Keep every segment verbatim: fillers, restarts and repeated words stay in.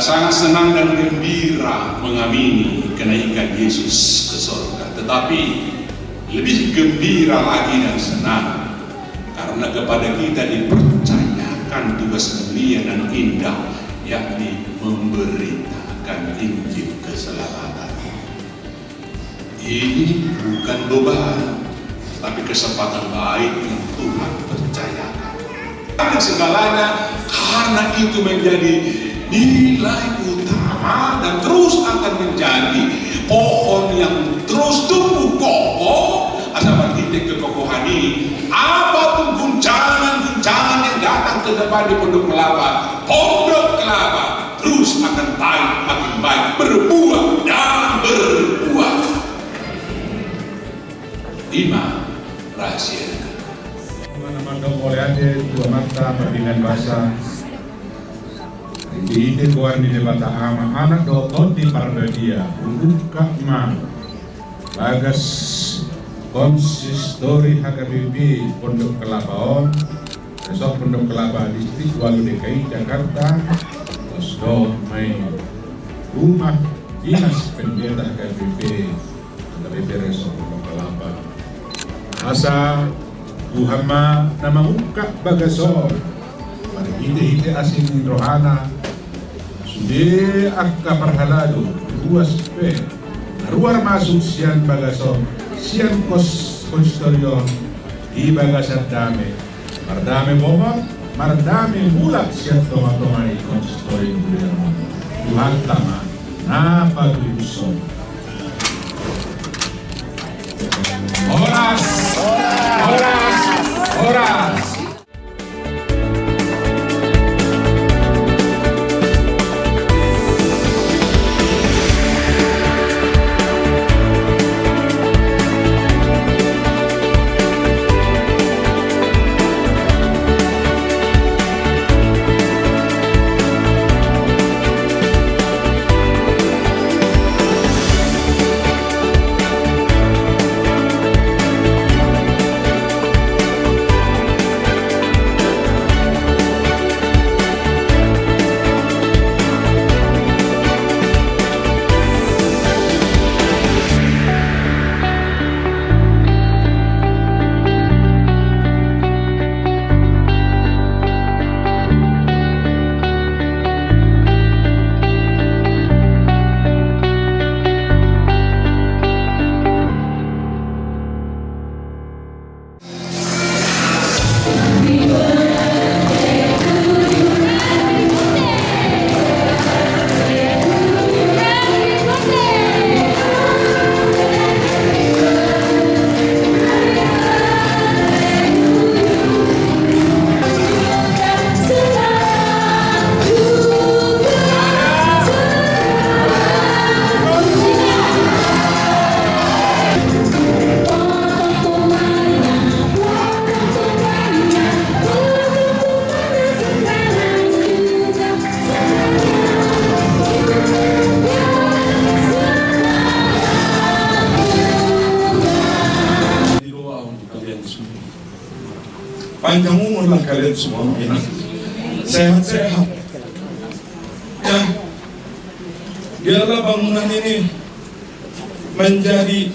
Sangat senang dan gembira mengamini kenaikan Yesus ke sorga. Tetapi lebih gembira lagi dan senang karena kepada kita dipercayakan tugas mulia dan indah, yakni memberitakan Injil keselamatan. Ini bukan beban, tapi kesempatan baik yang Tuhan percayakan. Karena segalanya, karena itu menjadi nilai utama dan terus akan menjadi pohon yang terus tumbuh kokoh. Asa marhite kekokohan ini, apapun guncangan-guncangan yang datang ke depan di Pondok Kelapa, Pondok Kelapa terus akan baik, makin baik, berbuah dan berbuah. Ima rahasia. Mana mandok mauliate tu Amanta pardenggan basa. Ite, ite goar ni Debata Ama, Anak dohot Tondi Parbadia, huungkap ma bagas konsistori H K B P Pondok Kelapa on, Resort Pondok Kelapa, Distrik Walu D K I Jakarta, tos dohot ma i Rumah Dinas Pendeta H K B P, H K B P Resort Pondok Kelapa. Asa Tuhan ma na mangungkap bagas on marhite-hite asi ni rohana, sude angka parhalado, ruas pe na ruar masuk sian bagas on, sian kos-, konsistori on, di bagasan dame, mardame bongot, mardame mulak sian tonga-tonga ni konsistori. Tuhanta ma na patuduhon. Horas, horas, horas. Panjang umurlah kalian semua, ya. Sehat-sehat. Ya. Biarlah bangunan ini menjadi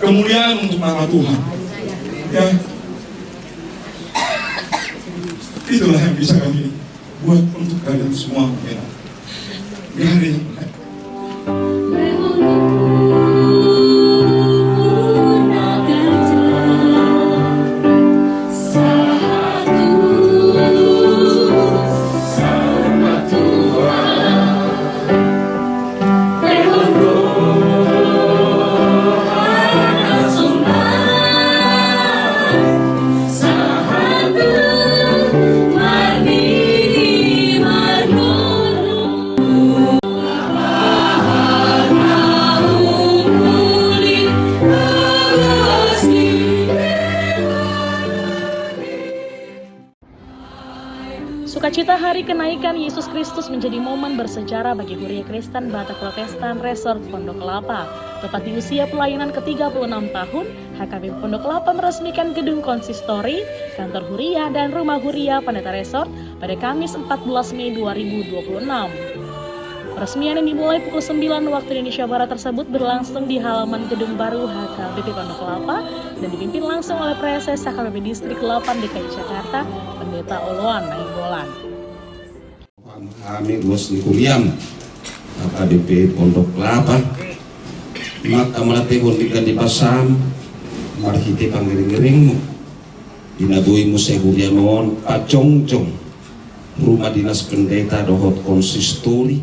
kemuliaan untuk nama Tuhan. Ya. Itulah yang bisa kami buat untuk kalian semua, ya. Gak ada yang lain. Sukacita Hari Kenaikan Yesus Kristus menjadi momen bersejarah bagi Huria Kristen Batak Protestan Resort Pondok Kelapa. Tepat di usia pelayanan ketiga puluh enam tahun, H K B P Pondok Kelapa meresmikan gedung konsistori, kantor huria, dan rumah huria Pendeta Resort pada Kamis empat belas Mei dua ribu dua puluh enam. Peresmian yang dimulai pukul sembilan waktu Indonesia Barat tersebut berlangsung di halaman gedung baru H K B P Pondok Kelapa dan dipimpin langsung oleh Praeses H K B P Distrik delapan D K I Jakarta, Pendeta Oloan Nainggolan. Hami ruas ni huriam H K B P Pondok Kelapa, manghatai hon di gandhi basam, marhite pangiring-iringmu, di na boi muse huriam on pajongjong rumah dinas pendeta dohot konsistori.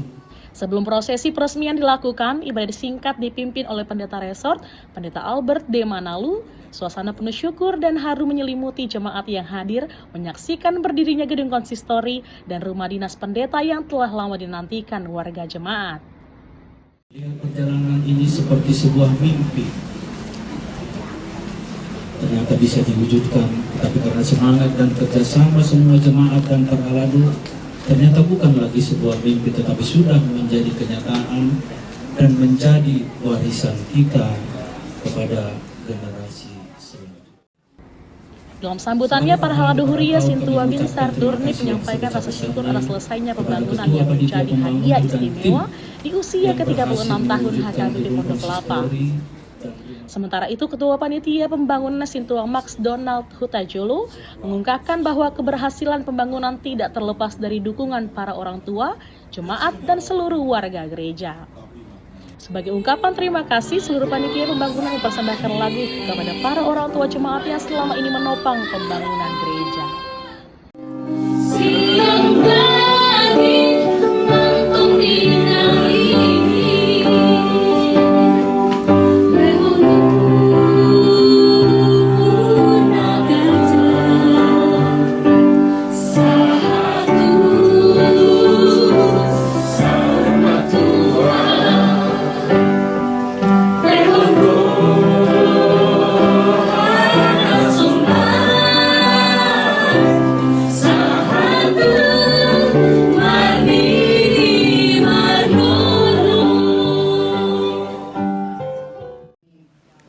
Sebelum prosesi peresmian dilakukan, ibadah singkat dipimpin oleh Pendeta Resort, Pendeta Albert D Manalu. Suasana penuh syukur dan haru menyelimuti jemaat yang hadir menyaksikan berdirinya gedung konsistori dan rumah dinas pendeta yang telah lama dinantikan warga jemaat. Lihat perjalanan ini seperti sebuah mimpi. Ternyata bisa diwujudkan, tetapi karena semangat dan kerjasama semua jemaat dan parhalado, ternyata bukan lagi sebuah mimpi, tetapi sudah menjadi kenyataan dan menjadi warisan kita kepada generasi selanjutnya. Dalam sambutannya, Parhalado Huria Sintua Binsar Turnip menyampaikan rasa syukur atas selesainya pembangunan yang menjadi hadiah istimewa di usia ketiga puluh enam tahun H K B P Pondok Kelapa. Sementara itu, Ketua Panitia Pembangunan Sintua Max Donald Hutajulu mengungkapkan bahwa keberhasilan pembangunan tidak terlepas dari dukungan para orang tua, jemaat, dan seluruh warga gereja. Sebagai ungkapan terima kasih, seluruh panitia pembangunan mempersembahkan lagu kepada para orang tua jemaat yang selama ini menopang pembangunan gereja.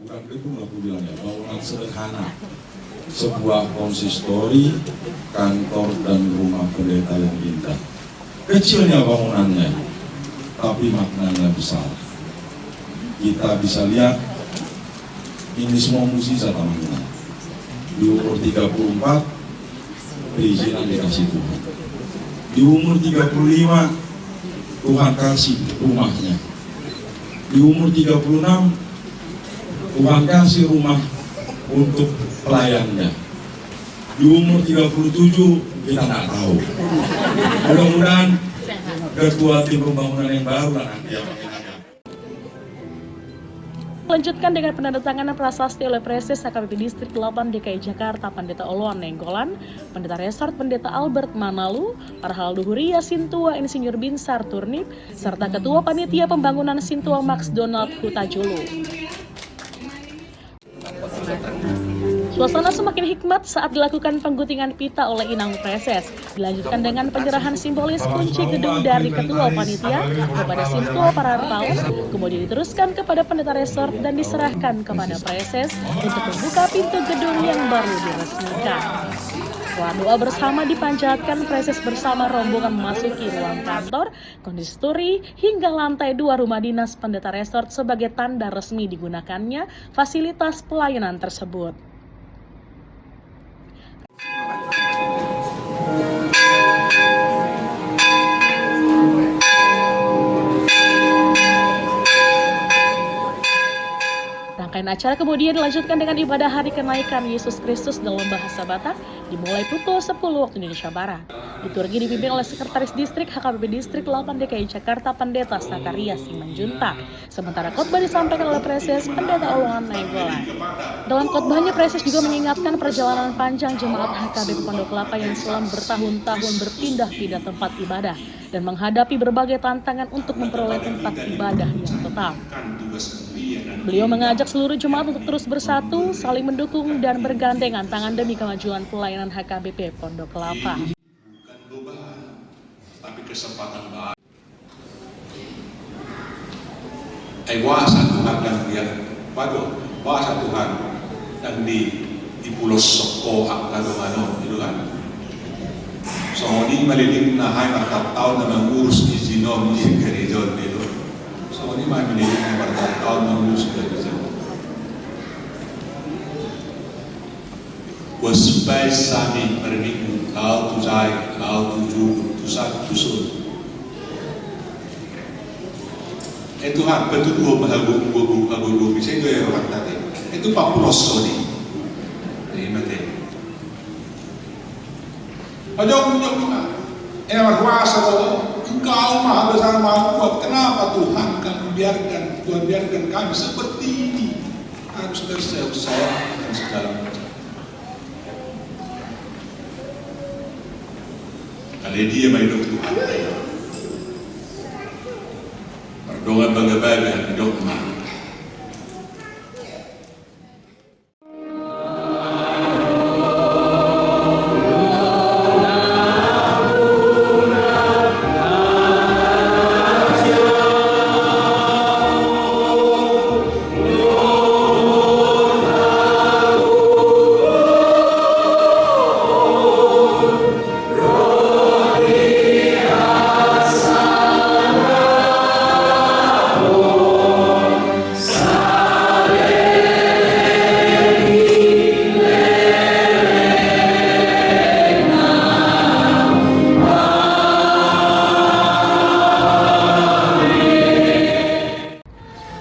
Kurang gedung lah kubilang ya, bangunan sederhana. Sebuah konsistori, kantor, dan rumah pendeta yang indah. Kecilnya bangunannya, tapi maknanya besar. Kita bisa lihat, ini semua mukjizat, teman-teman. Di umur tiga puluh empat, perizinan dikasih Tuhan. Di umur tiga puluh lima, Tuhan kasih rumahnya. Di umur tiga puluh enam, Tuhan kasih rumah untuk pelayannya. Di umur tiga puluh tujuh, kita nggak tahu. Mudah-mudahan ketua tim pembangunan yang baru lah nanti yang makin ada. Lanjutkan dengan penandatanganan prasasti oleh Praeses H K B P Distrik delapan D K I Jakarta, Pendeta Oloan Nainggolan, Pendeta Resort, Pendeta Albert Manalu, Parhalado Huria Sintua Insinyur Binsar Turnip, serta Ketua Panitia Pembangunan Sintua Max Donald Hutajulu. Suasana semakin hikmat saat dilakukan pengguntingan pita oleh Inang Praeses. Dilanjutkan dengan penyerahan simbolis kunci gedung dari Ketua Panitia kepada Sintua Parhartawan, kemudian diteruskan kepada Pendeta Resort dan diserahkan kepada Praeses untuk membuka pintu gedung yang baru diresmikan. Setelah doa bersama dipanjatkan, Praeses bersama rombongan memasuki ruang kantor, konsistori, hingga lantai dua rumah dinas Pendeta Resort sebagai tanda resmi digunakannya fasilitas pelayanan tersebut. Rangkaian acara kemudian dilanjutkan dengan ibadah Hari Kenaikan Yesus Kristus dalam bahasa Batak, dimulai pukul sepuluh waktu Indonesia Barat. Liturgi dipimpin oleh Sekretaris Distrik H K B P Distrik delapan D K I Jakarta, Pendeta Zakaria Simanjuntak. Sementara khotbah disampaikan oleh Praeses Pendeta Oloan Nainggolan. Dalam khotbahnya, Praeses juga mengingatkan perjalanan panjang jemaat H K B P Pondok Kelapa yang selama bertahun-tahun berpindah-pindah tempat ibadah dan menghadapi berbagai tantangan untuk memperoleh tempat ibadah yang tetap. Beliau mengajak seluruh jemaat untuk terus bersatu, saling mendukung, dan bergandengan tangan demi kemajuan pelayanan H K B P Pondok Kelapa. Bukan beban, tapi kesempatan baru. Ai boasa Tuhan ndang dia, pado, boasa Tuhan ndang di, dipuloshon ho angka dongan on, gitu kan? Songon i ma lelengna, hai martahun-tahun na mangurus izin on di gereja on, gitu. Songon i ma lelengna martahun-tahun mangurus gereja on. Huas baen hami marminggu, laho tu Jae, laho tu Julu, tu Santu son. E Tuhan, patuduhon ma hagogoon, hagogoon, sai do i rohanta te. Itu papuloshon i. Ima te. Pajong, jong, jong. E na markuasa do, Engkau Maha Besar, Maha Kuat. Kenapa Tuhan kami biarkan, Tuhan biarkan kami seperti ini? Harus terseok-seok dan segala macam. Alai dia ma didok Tuhanta i? Mardongan bagabaga, didok ma.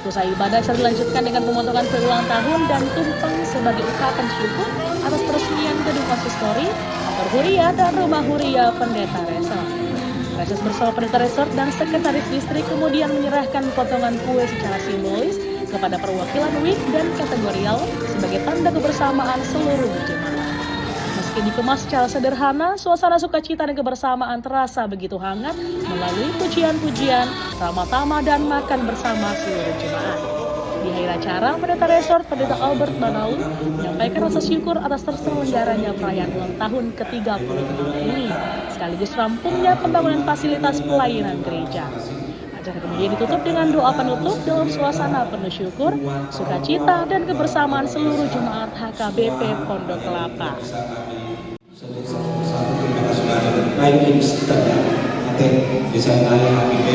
Usai ibadah, acara dilanjutkan dengan pemotongan kue ulang tahun dan tumpeng sebagai ungkapan syukur atas peresmian gedung konsistori, kantor huria, dan rumah huria Pendeta Resort. Reses bersama Pendeta Resort dan Sekretaris Distrik kemudian menyerahkan potongan kue secara simbolis kepada perwakilan wing dan kategorial sebagai tanda kebersamaan seluruh jemaat. Meski dikemas secara sederhana, suasana sukacita dan kebersamaan terasa begitu hangat melalui pujian-pujian, ramah tamah, dan makan bersama seluruh jemaat. Di akhir acara, Pendeta Resort, Pendeta Albert Manalu, menyampaikan rasa syukur atas terselenggaranya perayaan ulang tahun ketiga puluh enam ini, sekaligus rampungnya pembangunan fasilitas pelayanan gereja. Acara kemudian ditutup dengan doa penutup dalam suasana penuh syukur, sukacita, dan kebersamaan seluruh jemaat H K B P Pondok Kelapa. Satu, satu, satu, terima kasih banyak. Baik, ini sekitarnya. Nanti bisa nanya H K B P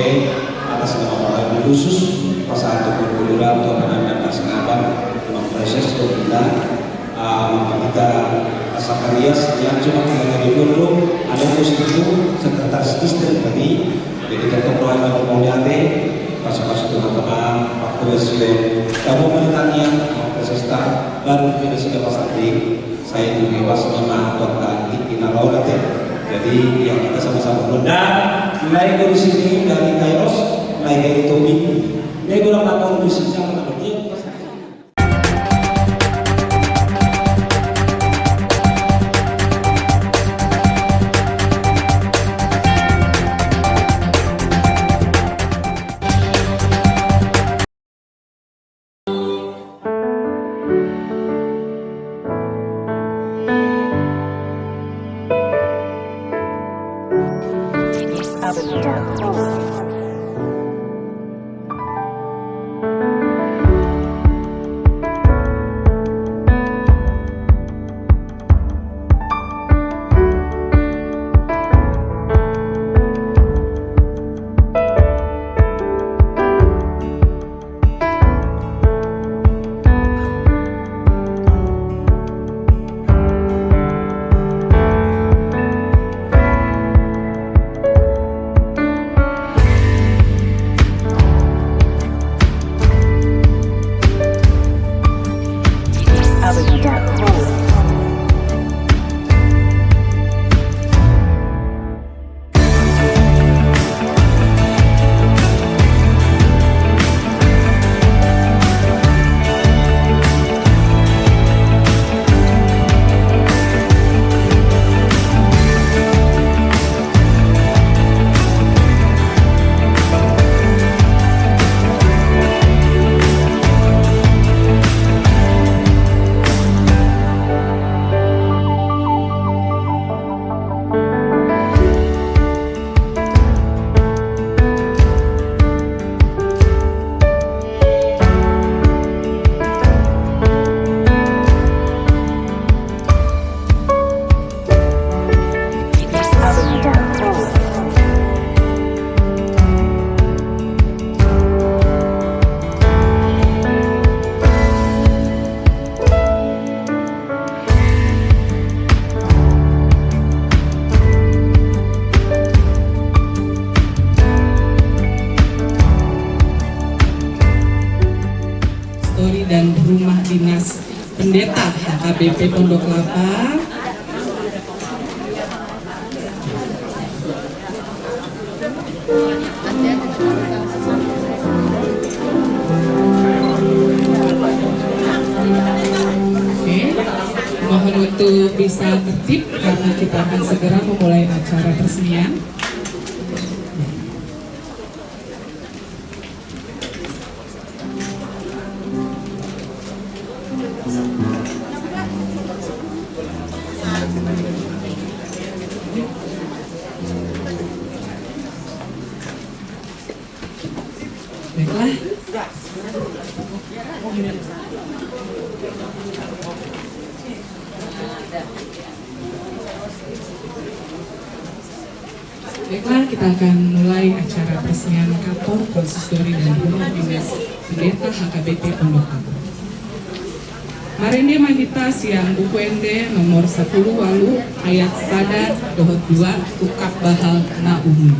atas nama Bapak Ibu khusus, pasangan untuk berkuliah, untuk anak-anak, pasangan, memang proses untuk kita. Ah, Bapak kita, Pak Sakarias, yang cuma tinggal di Pondok, ada di situ, sekretaris distrik tadi. Jadi, tetap doakan Bapak Mauliate, pas-pas itu teman-teman, Pak Komersial, kamu menitania, Pak Presesta, baru kita sudah pasang di, saya juga pas memang buat di Kinarau nanti. Jadi, yang kita sama-sama berdoa. Dan, mulai dari sini, dari Kairos, mulai dari Tobi, ini kurang lapor di sini, sama dia. dan Rumah Dinas Pendeta H K B P Pondok Kelapa. Oke, mohon untuk bisa tertib karena kita akan segera memulai acara peresmian. Baiklah. Baiklah, kita akan mulai acara peresmian kantor konsistori dan rumah dinas pendeta H K B P Pondok Kelapa. Marende ma hita sian Buku Ende nomor sampulu ualu ayat sada dohot dua, tungkap bahal na umum.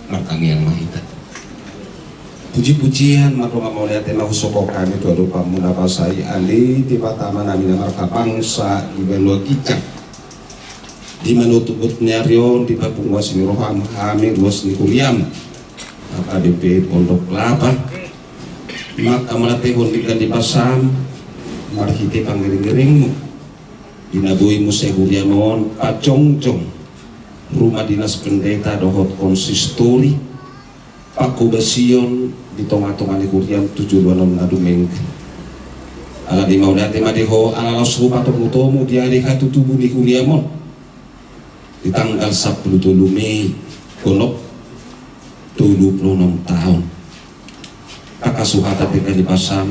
Martangiang ma hita. Puji-pujian, mardongan mauliate ma husombahon hami tu adopanMu na basa i, ale Debata Amanami na marhabangsa di banua ginjang. Di manotu bot ni ari on, di papungu asi ni rohaM hami ruas ni huriaM H K B P Pondok Kelapa manghamauliatehon denggan ni basaM marhite pangiring-iringMu di na boi muse huriaM on pajongjong rumah dinas pendeta dohot konsistori, panghobasion di tonga-tonga ni huriaM tu joloan on na dumenggan. Alani i mauliate ma di Ho ala laos hupatomu-tomu di ari hatutubu ni huriaM on di tanggal sampulu tolu Mei, gonop tolu pulu onom taon. Tangkas huhatahon denggan ni basaM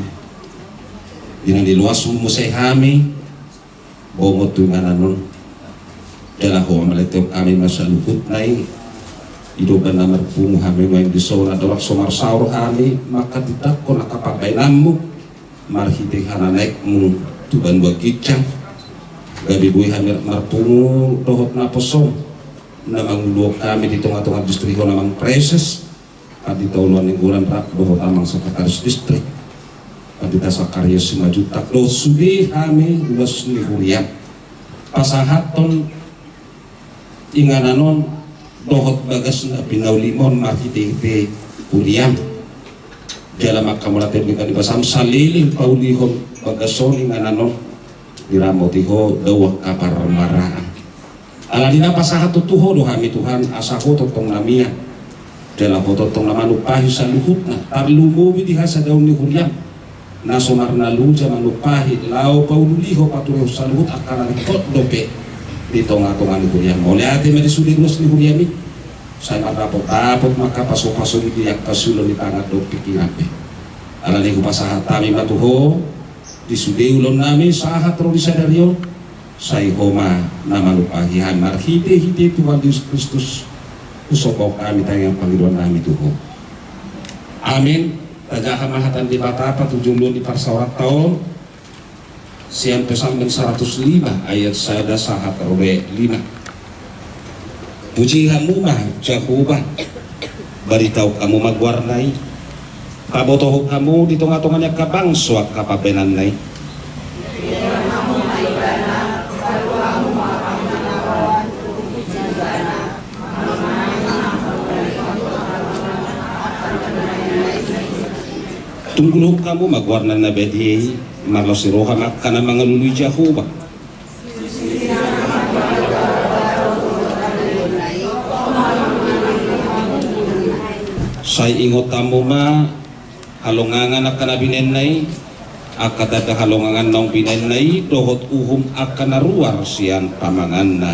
di na niloasMu muse hami bongot tu inganan on. Jala Ho ma mauliate hami ma saluhutna i, di domba na marpungu hami nuaeng dison, andorang so marsaor hami manghatindanghon angka pambahenanMu marhite hananaekMu tu banua ginjang. Gabe boi hami marpungu dohot naposoM na manguluhon hami di tonga-tonga distrik on, Amang Praeses, Pandita Oloan Nainggolan rap dohot Amang Sekretaris Distrik, Pandita Sakarias Simanjuntak, dohot sude hami ruas ni huriaM. Pasahathon inganan on dohot bagas na pinauliM on marhite-hite huriaM. Jala manghamauliatehon denggan ni basaM saleleng paulihon bagas on, inganan on diramoti Ho dao angka parmaraan. Alani na pasahathon tu Ho do hami Tuhan, asa Ho tongtong na mian. Jala Ho tongtong na manumpahi saluhutna, tarlumobi di hasadaon ni huriaM na so marnaloja manumpahi laho paulihon, paturehon saluhut angka na ringkot dope di tonga-tonga ni huriaM. Mauliate ma di sude ruas ni huriaM i, sai mardapot-dapot ma angka pasu-pasu i di angka siulon ni tangan dohot pingkiran pe. Alani i hupasahat hami ma tu Ho di sude ulaonnami sahat ro di sadari on, sai Ho ma na manumpahi hami marhite-hite Tuhan Jesus Kristus. Husombahon hami tangiang pangidoannami tu Ho. Amin. Tajaha ma hata ni Debata tu joloan ni parsaoranta on sian Psalmen saratus lima ayat sada sahat ro di lima. Puji hamu ma Jahowa, baritaon hamu ma goarna i, pabotohon hamu di tongatonga ni angka bangso angka pambahenanna i. Tunggulhon hamu ma goarna na badia i, marlas ni roha ma angka na mangalului Jahowa. Sai ingot hamu ma halongangan angka na binahenna i, angka tanda halongangan naung binahenna i dohot uhum angka na ruar sian pamanganna.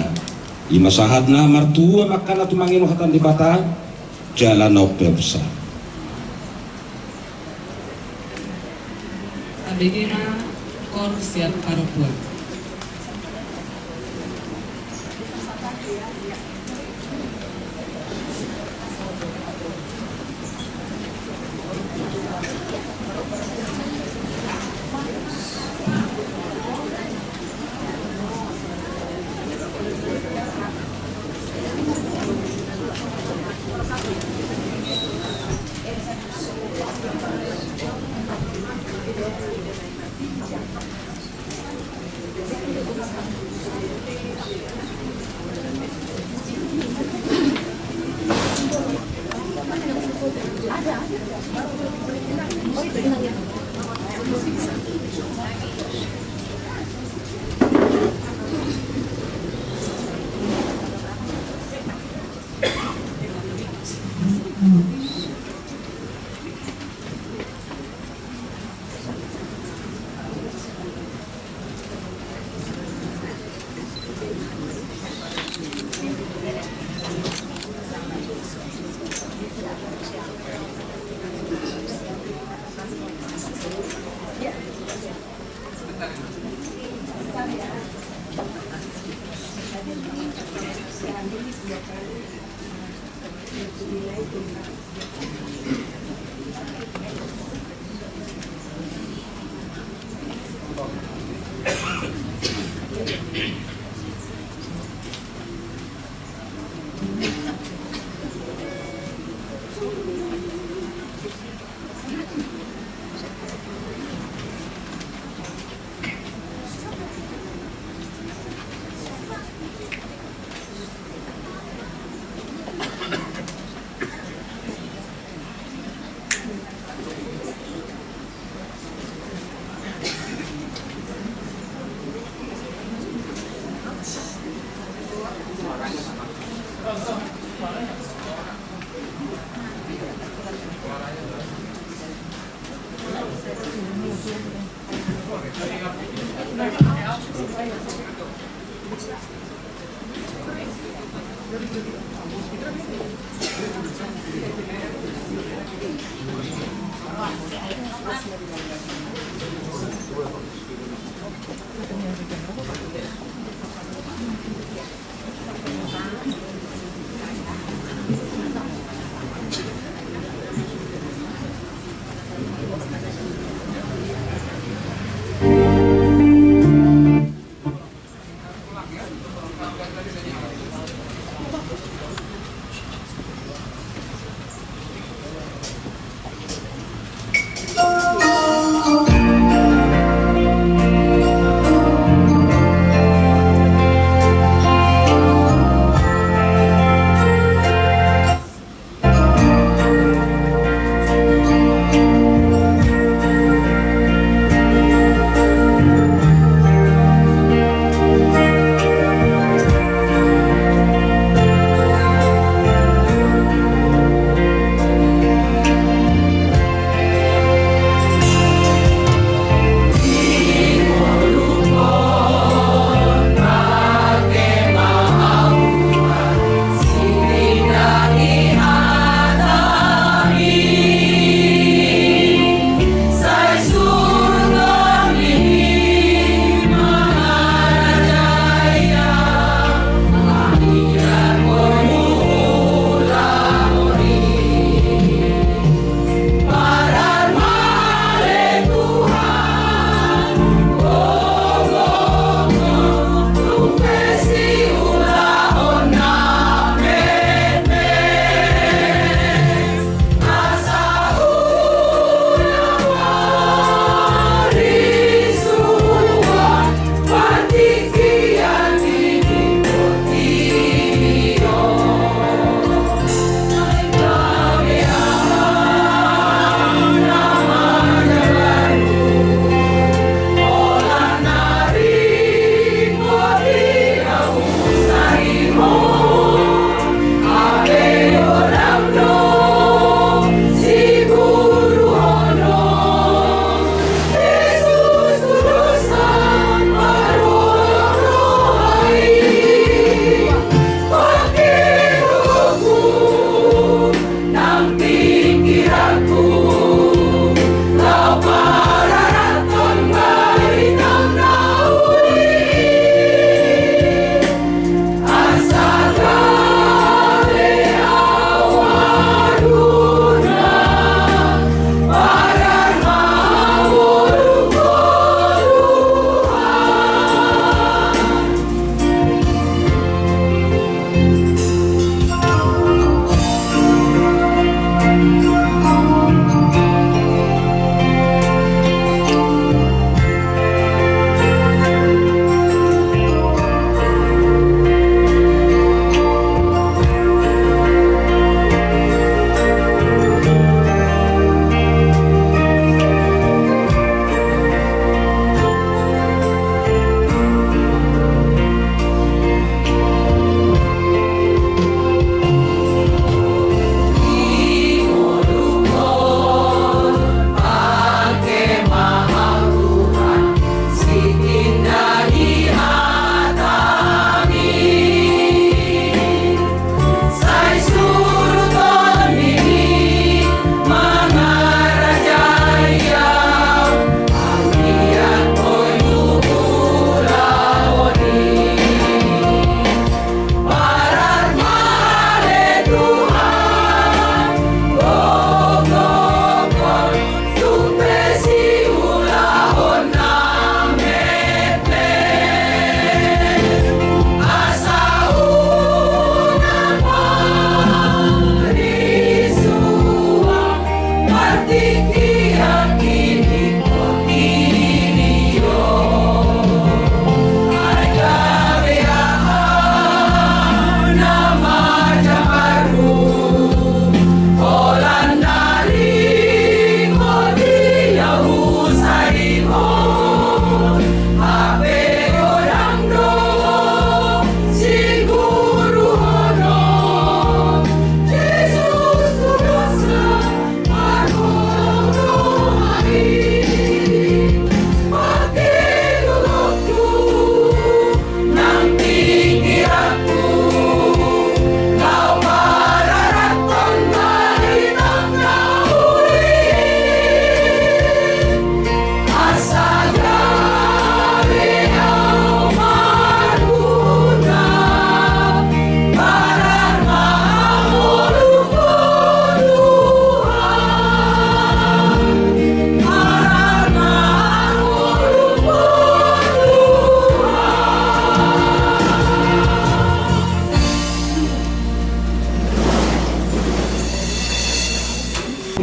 I ma sahatna, martua ma angka na tumangihon hata ni Debata jala na umpeopsa. Tabege ma koor sian parompuan.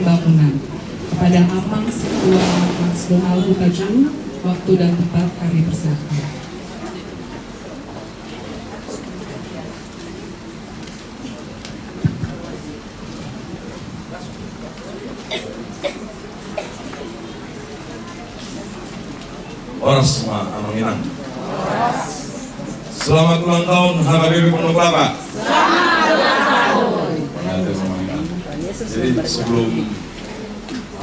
Bangunan. Kepada Amang Ketua Majelis Donald Huta Julu, waktu dan tempat kami persilakan. Horas ma Amang Inang. Selamat ulang tahun H K B P Pondok Kelapa. Selamat ulang tahun. Jadi sebelum,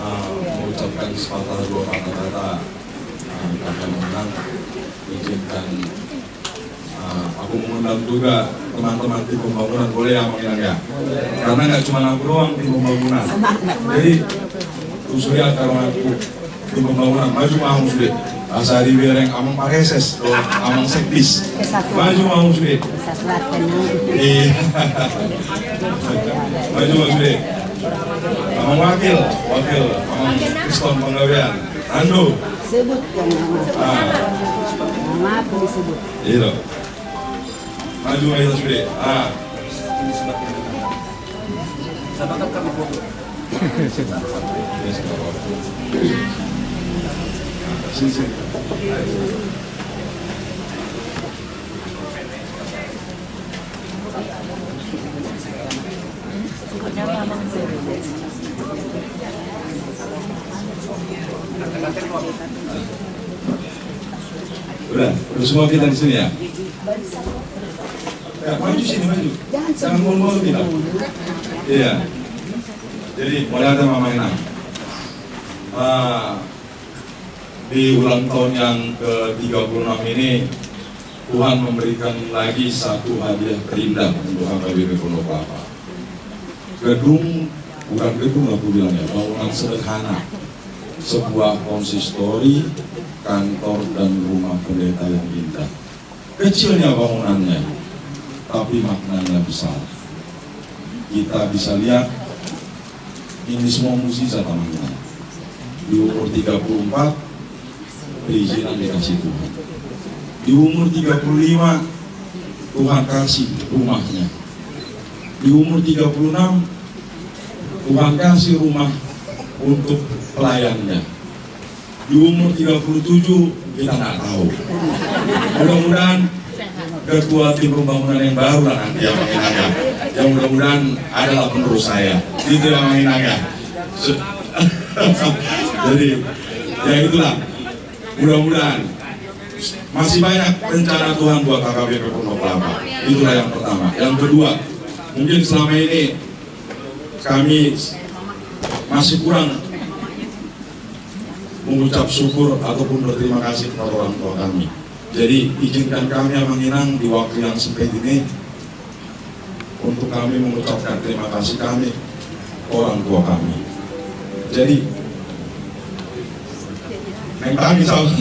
ah, mengucapkan sepatah dua patah kata, ah, kata menang, izinkan Ah, aku mengundang juga teman-teman tim pembangunan, boleh ya, Amang Inang ya? Karena nggak cuma aku doang tim pembangunan. Jadi, usul ya, kalau aku tim pembangunan, maju ma hamu sude. Asa dibereng Amang Pareses, Amang Sekdis. Maju ma hamu sude. Iya. Maju ma hamu sude. Amang Wakil, Wakil, Amang Kriston Panggabean. Ando. Sebut kan nama. Ah. Nama aku disebut. Iya. Maju, maju sude. Ah. Sini, sini. Udah, udah semua kita di sini ya? Ya, maju sini, maju. Jangan malu-malu kita. Iya. Jadi, mauliate ma Amang Inang. Ah, di ulang tahun yang ke tiga puluh enam ini, Tuhan memberikan lagi satu hadiah terindah untuk H K B P Pondok Kelapa. Gedung, bukan gedung aku bilang ya, bangunan sederhana. Sebuah konsistori, kantor, dan rumah pendeta yang indah. Kecilnya bangunannya, tapi maknanya besar. Kita bisa lihat, ini semua mukjizat, Amang Inang. Di umur tiga puluh empat, perizinan dikasih Tuhan. Di umur tiga puluh lima, Tuhan kasih rumahnya. Di umur tiga puluh enam, Tuhan kasih rumah untuk pelayannya. Di umur tiga puluh tujuh, kita nggak tahu. Mudah-mudahan ketua tim pembangunan yang baru lah nanti, Amang Inang ya. Yang mudah-mudahan adalah penerus saya. Gitu ya, Amang Inang ya. Se-, jadi, ya itulah. Mudah-mudahan masih banyak rencana Tuhan buat H K B P Pondok Kelapa. Itulah yang pertama. Yang kedua, mungkin selama ini kami masih kurang mengucap syukur ataupun berterima kasih kepada orang tua kami. Jadi, izinkan kami, Amang Inang, di waktu yang sempit ini untuk kami mengucapkan terima kasih kami ke orang tua kami. Jadi, neng kami sama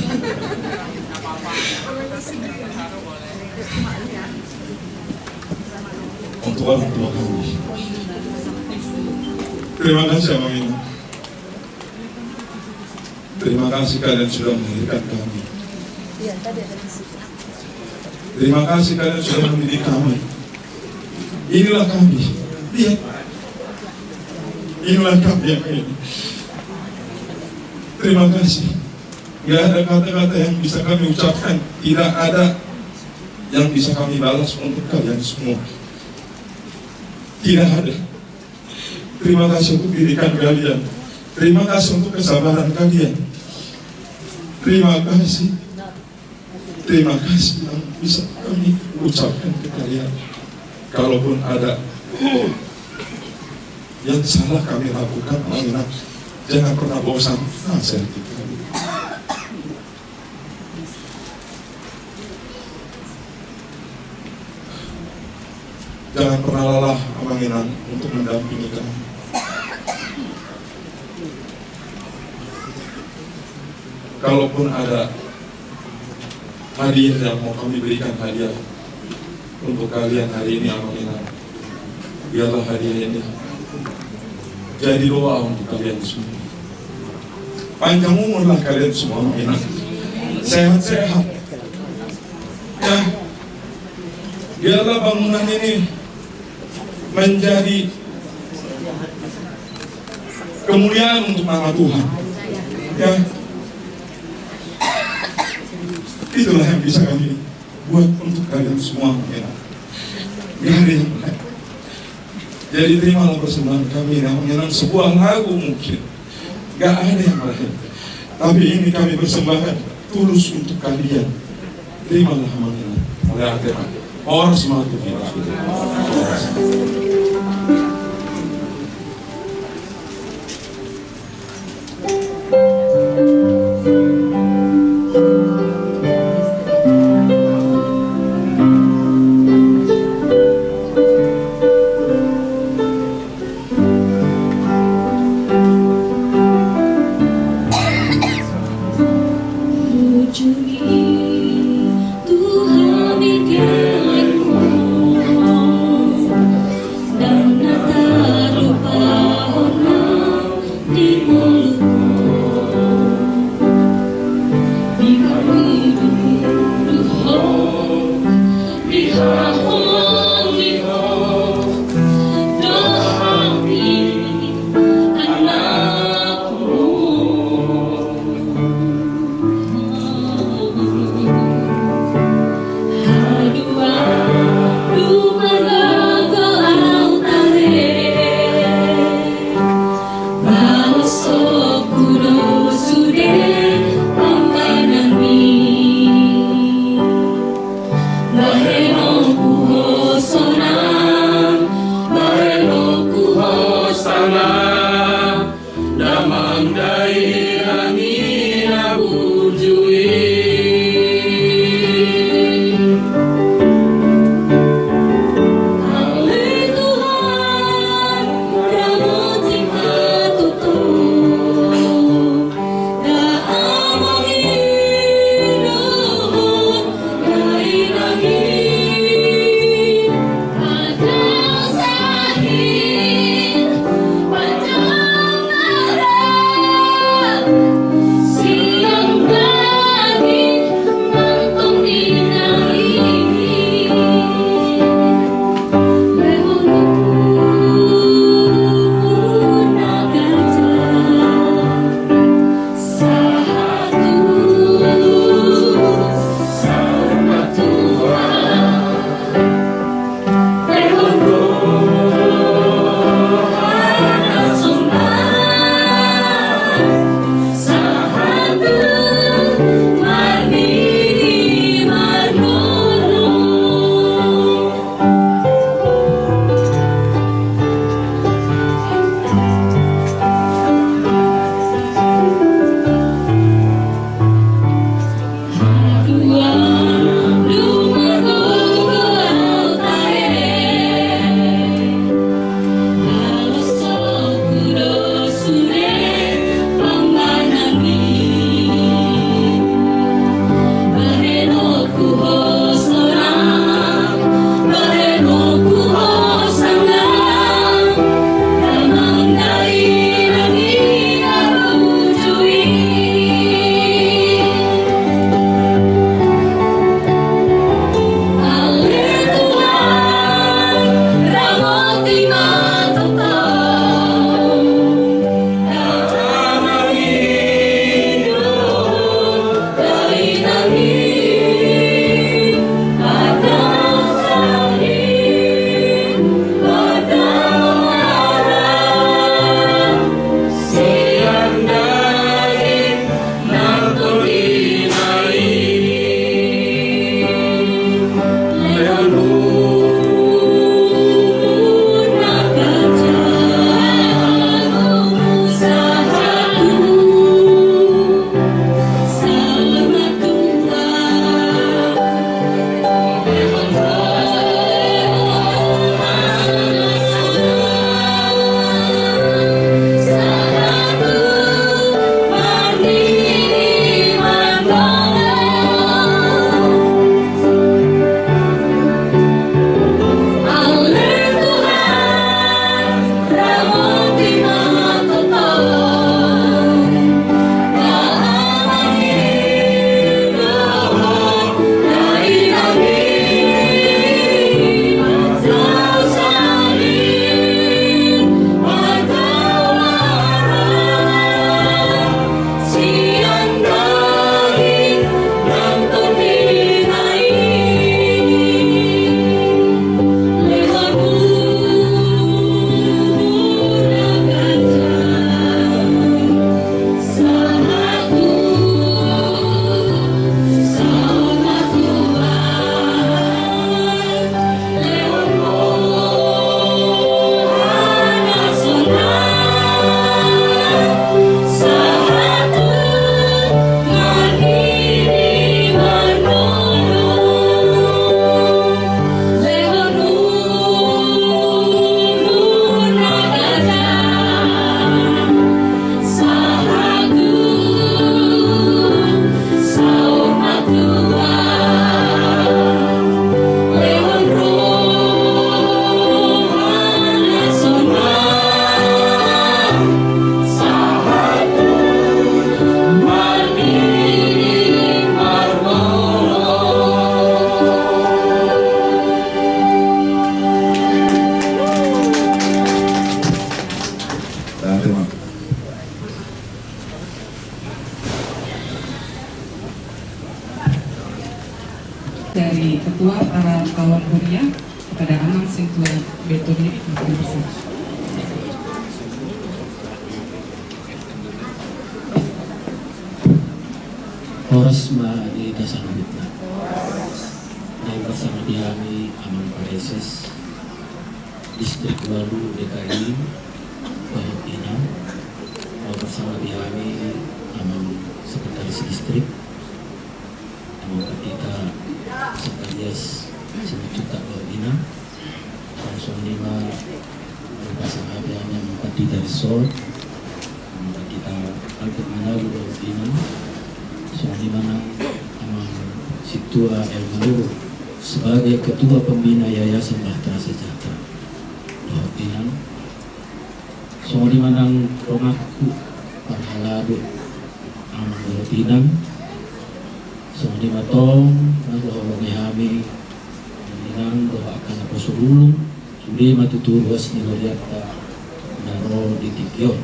untuk orang tua kami. Terima kasih, Amang Inang. Terima kasih kalian sudah melahirkan kami. Terima kasih kalian sudah mendidik kami. Inilah kami. Lihat. Inilah kami yang ini. Terima kasih. Gak ada kata-kata yang bisa kami ucapkan. Tidak ada yang bisa kami balas untuk kalian semua. Tidak ada. Terima kasih untuk didikan kalian. Terima kasih untuk kesabaran kalian. Terima kasih. Terima kasih yang bisa kami ucapkan ke kalian. Kalaupun ada yang salah kami lakukan, Amang Inang, jangan pernah bosan nasihatin kami. Jangan pernah lelah, Amang Inang, untuk mendampingi kami. Kalaupun ada hadiah yang mau kami berikan, hadiah untuk kalian hari ini, Amang Inang, biarlah hadiah ini jadi doa untuk kalian semua. Panjang umurlah kalian semua, Amang Inang. Sehat-sehat. Ya. Biarlah bangunan ini menjadi Kemuliaan untuk nama Tuhan. Ya. Itulah yang bisa kami buat untuk kalian semua, ya. Gak ada yang lain. Jadi terimalah persembahan kami, yang menyenang sebuah lagu mungkin. Gak ada yang lain. Tapi ini kami persembahkan tulus untuk kalian. Terimalah, Amang Inang. Oleh hati, Pak. Horas ma tu hita. Ketua para kawan huria, kepada Amang Sintua Bertolini, terima kasih. Horas ma di hita saluhutna. Naung bersama di hami Amang Praeses Distrik Walu D K I, dohot Inang. Naung bersama di hami Amang Sekretaris Distrik, Amang Pandita Zakarias Simanjuntak dohot Inang. Songon i ma, pasangapian Amang Pandita Resort, Amang Pandita Albert Manalu dohot Inang. Songon i ma nang Amang Sintua L Manurung sebagai Ketua Pembina Yayasan Bahtera Sejahtera dohot Inang. Songon i ma nang donganku parhalado, Amang dohot Inang. Songon i ma tong na dohot hami, Inang dohot angka naposo ulung, sude ma tutu ruas ni hurianta na ro di tingki on.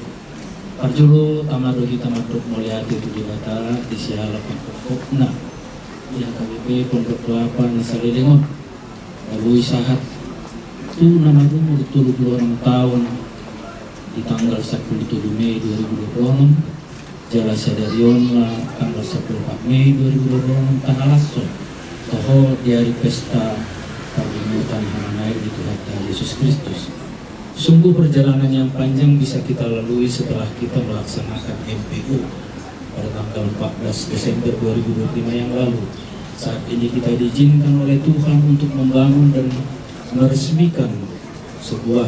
Parjolo tama do hita mandok mauliate tu Debata di siala pangkokhonanna di H K B P Pondok Kelapa na saleleng on. Na boi sahat tu na marumur tolu pulu onom taon di tanggal sampulu tolu Mei dua ribu dua pulu onom, jala sadari on ma tanggal sampulu opat Mei dua ribu dua pulu onom, tangalashon toho di ari pesta parmungutan hamanean ni Tuhanta Yesus Kristus. Sungguh perjalanan yang panjang bisa kita lalui setelah kita melaksanakan M P U pada tanggal empat belas Desember dua ribu dua puluh lima yang lalu. Saat ini kita diizinkan oleh Tuhan untuk membangun dan meresmikan sebuah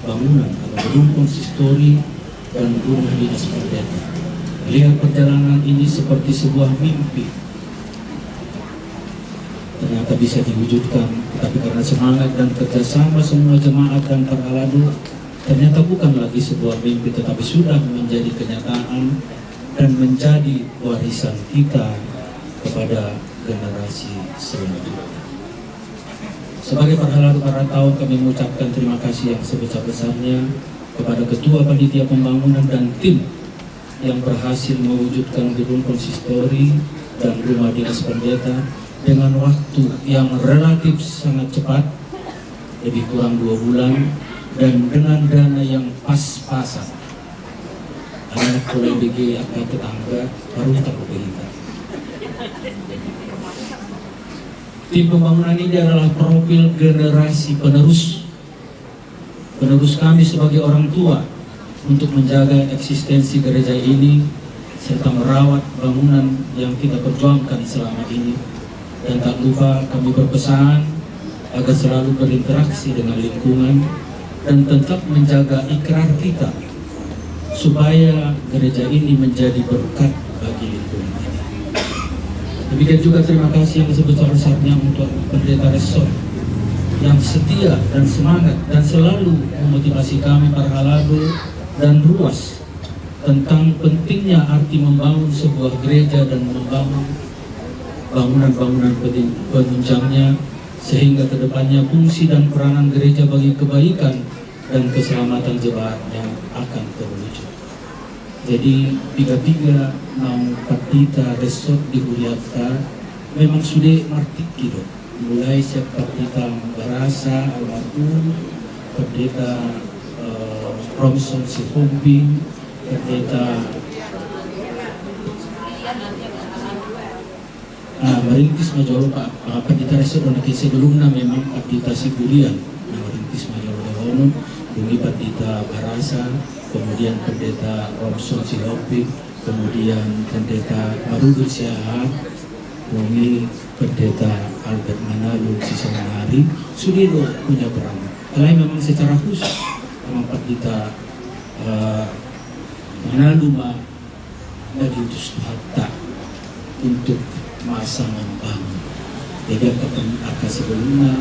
bangunan atau gedung konsistori dan rumah dinas pendeta. Melihat perjalanan ini seperti sebuah mimpi, ternyata bisa diwujudkan, tetapi karena semangat dan kerjasama semua jemaat dan parhalado, ternyata bukan lagi sebuah mimpi, tetapi sudah menjadi kenyataan dan menjadi warisan kita kepada generasi selanjutnya. Sebagai parhalado parataon, kami mengucapkan terima kasih yang sebesar-besarnya kepada Ketua Panitia Pembangunan dan tim yang berhasil mewujudkan gedung konsistori dan rumah dinas pendeta dengan waktu yang relatif sangat cepat, lebih kurang dua bulan, dan dengan dana yang pas-pasan. Anak mulai B G angka tetangga baru tak kita. Tim pembangunan ini adalah profil generasi penerus. Penerus kami sebagai orang tua untuk menjaga eksistensi gereja ini serta merawat bangunan yang kita perjuangkan selama ini. Dan tak lupa kami berpesan agar selalu berinteraksi dengan lingkungan dan tetap menjaga ikrar kita supaya gereja ini menjadi berkat bagi lingkungan ini. Demikian juga terima kasih yang sebesar-besarnya untuk Pendeta Resort yang setia dan semangat dan selalu memotivasi kami parhalado dan ruas tentang pentingnya arti membangun sebuah gereja dan membangun bangunan-bangunan penin-, penunjangnya, sehingga ke depannya fungsi dan peranan gereja bagi kebaikan dan keselamatan jemaatnya akan terwujud. Jadi, piga-piga naung Pandita Resort di hurianta memang sude martingki do. Mulai sian Pandita Barasa almarhum, Pendeta, eh, Romson Sihombing, Pendeta Ah, merintis ma jolo, Pak, Pak Pandita Resort, dongan i sebelumna memang Pandita Siburian. Nah, merintis ma jolo dohonon, dung i Pandita Barasa, kemudian Pendeta Romson Sihombing, kemudian Pendeta Marudut Siahaan, dung i Pendeta Albert Manalu Sisaunari, sude do punya peranan. Alai memang secara khusus, memang Pandita, eh, Manalu ma na diutus Tuhanta untuk masa membangun. Jadi angka pen-, angka sebelumna,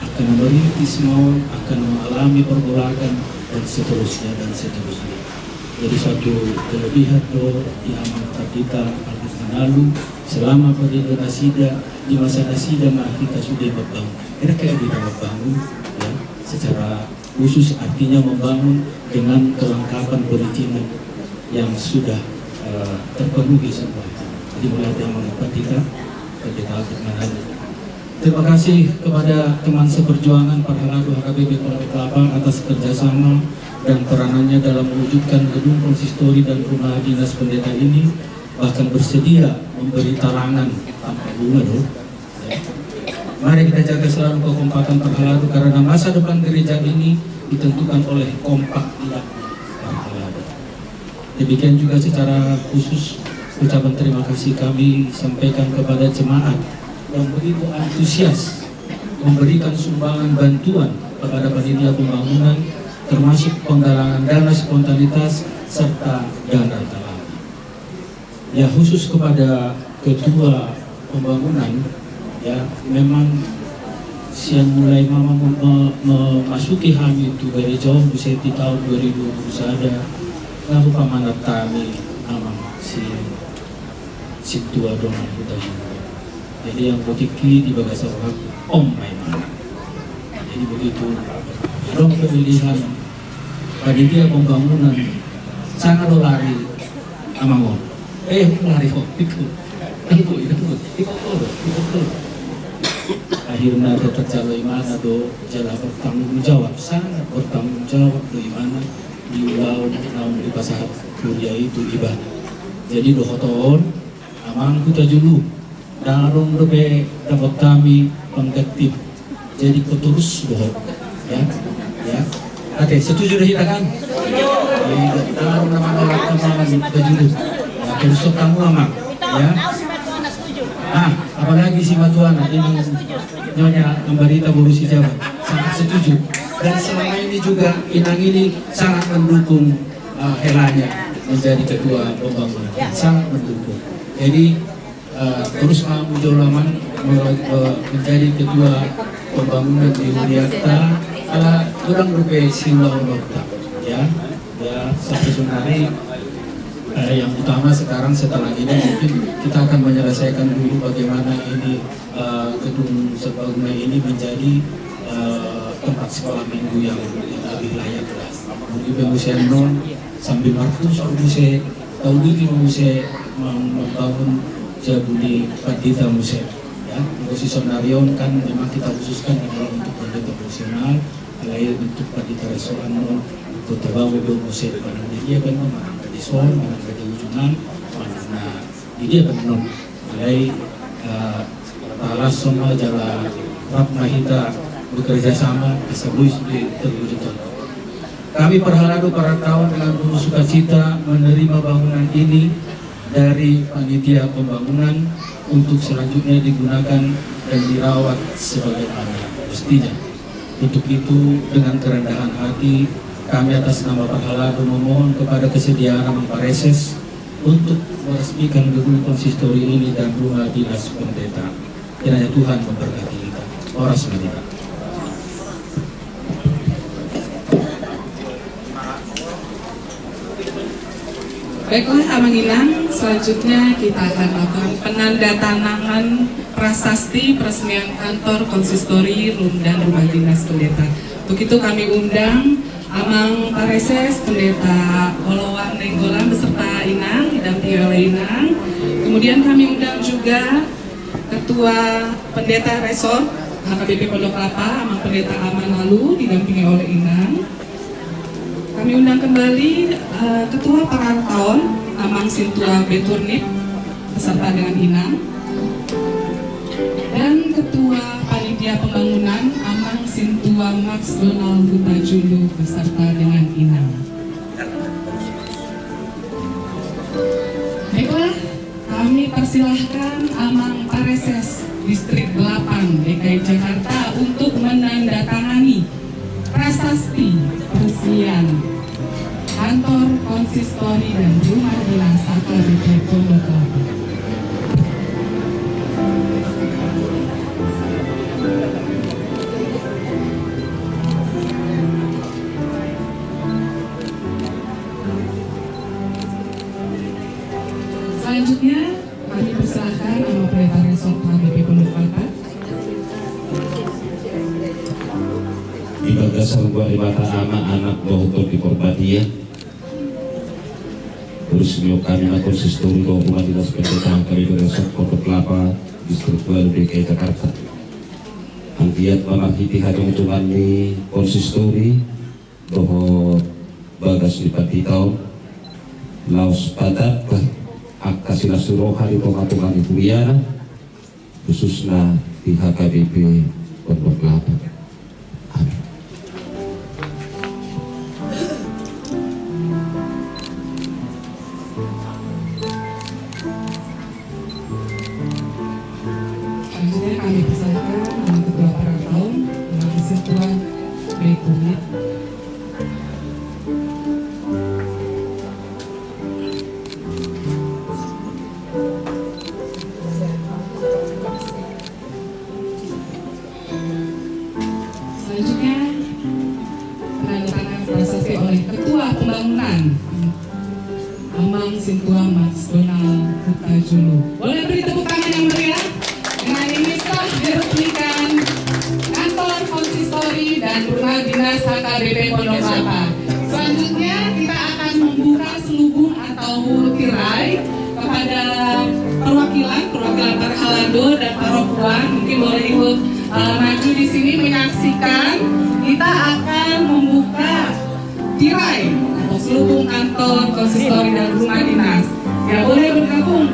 angka na merintis ma on, angka na mengalami pergolakan, dan seterusnya, dan seterusnya. Jadi satu kelebihan do di Amang Pandita Albert Manalu, selama periode nasida, di masa nasida ma hita sude membangun. Enak kayak kita membangun, ya, secara khusus, artinya membangun dengan kelengkapan perizinan yang sudah, eh, terpenuhi semua. Jadi mulai dari Amang Pandita, Pandita Albert Manalu. Terima kasih kepada teman seperjuangan Parhalado H K B P Pondok Kelapa atas kerjasama dan peranannya dalam mewujudkan gedung konsistori dan rumah dinas pendeta ini, bahkan bersedia memberi talangan tanpa bunga, loh. Ya. Mari kita jaga selalu kekompakan Parhalado, karena masa depan gereja ini ditentukan oleh kompak tidaknya Parhalado. Demikian juga secara khusus ucapan terima kasih kami sampaikan kepada jemaat yang begitu antusias memberikan sumbangan bantuan kepada panitia pembangunan, termasuk penggalangan dana spontanitas serta dana talangan. Ya, khusus kepada ketua pembangunan, ya, memang sian mulai mama mem-, me-, memasuki hami tu gareja on, muse di tahun dua ribu dua puluh sada, lalu pamanat kami amang si, si tua dongan kita juga. Jadi yang botiki di bagasan rohangku, om mai mana. Jadi begitu, adong pemilihan panitia pembangunan, sanga do lari amang on. Eh, lari ho, iko. Iko, iko, iko, iko, iko. Akhirna tetap jalo imana do, jala bertanggung jawab, sangat bertanggung jawab do imana di ulaon naung dipasahat huria i tu ibana. Jadi dohot on, amang Hutajulu, ndang adong dope dapot hami pengganti. Jadi keterus dohot. Ya. Ya. Oke, setuju do hita kan? Iya, ndang adong na manolak amang Hutajulu. Ya, terus so kamu amang. Ya. Ah, apalagi si matuana, inang Nyonya Ambarita boru Sijabat. Sangat setuju. Dan selama ini juga inang ini sangat mendukung, eh, helanya menjadi ketua pembangunan. Sangat mendukung. Jadi, eh, terus ma mujolo amang, eh, menjadi ketua pembangunan di hurianta, ala godang dope siulaonta. Ya, ya, sampai saonari, eh, yang utama sekarang setelah ini mungkin kita akan menyelesaikan dulu bagaimana ini, eh, gedung serbaguna ini menjadi, eh, tempat sekolah minggu yang, yang lebih layak lah. Mungkin pe muse annon, sambil marhusor muse, tauduti ma muse mem-, membangun jabu ni pandita muse. Ya, muse saonari on kan memang kita khususkan adalah untuk pendeta profesional, alai untuk pandita resor annon, untuk tabamu do muse manang di dia kan, manang di son, manang di ujungan, manang na di dia kan non. Alai, eh, talashon ma jala rap ma hita bekerja sama, asa boi sude terwujud on. Kami Parhalado Parantaon dengan penuh sukacita menerima bangunan ini dari panitia pembangunan untuk selanjutnya digunakan dan dirawat sebagaimana mestinya. Untuk itu, dengan kerendahan hati, kami atas nama Parhalado memohon kepada kesediaan Amang Pareses untuk meresmikan gedung konsistori ini dan rumah dinas pendeta. Kiranya Tuhan memberkati kita. Horas ma hita. Baiklah, Amang Inang, selanjutnya kita akan lakukan penandatanganan prasasti peresmian kantor konsistori rum-, dan rumah dinas pendeta. Untuk itu kami undang Amang Pareses Pendeta Oloan Nainggolan beserta Inang, didampingi oleh Inang. Kemudian kami undang juga Ketua Pendeta Resort H K B P Pondok Kelapa, Amang Pendeta Aman Lalu, didampingi oleh Inang. Kami undang kembali, eh, Ketua Parantaon, Amang Sintua Beturnip, beserta dengan Inang. Dan Ketua Panitia Pembangunan, Amang Sintua Max Donald Hutajulu, beserta dengan Inang. Baiklah, kami persilahkan Amang Pareses Distrik delapan D K I Jakarta untuk menandatangani prasasti peresmian kantor konsistori dan rumah dinas H K B P Pondok Kelapa. Selanjutnya, kami persilahkan Amang Pendeta Resort H K B P Pondok Kelapa. Di bagasan hubungan ni Debata Ama, Anak dohot Tondi Porbadia, terus mio kami na konsistori dohot rumah dinas pendeta H K B P Resort Pondok Kelapa, Distrik dua D K I Jakarta. Giat ma marhite hajongjongan ni konsistori dohot bagas ni pandita on, laos padatahon angka silas ni roha di tongatonga ni huriana, khususna di H K B P Pondok Kelapa. Amin. Selanjutnya kami persilakan Amang Ketua Parang Taun, Amang Sintua Baitumit. Selanjutnya, penandatangan prasasti oleh Ketua Pembangunan, Amang Sintua Max Donald Hutajulu. Boleh beri tepuk tangan yang meriah? Dengan ini sah diresmikan kantor konsistori dan rumah dinas H K B P Pondok Kelapa. Selanjutnya, kita akan membuka selubung atau tirai kepada perwakilan, perwakilan Parhalado dan Parokuan. Mungkin boleh ikut, eh, maju di sini menyaksikan. Kita akan membuka tirai atau selubung kantor konsistori dan rumah dinas. Ya, boleh bergabung,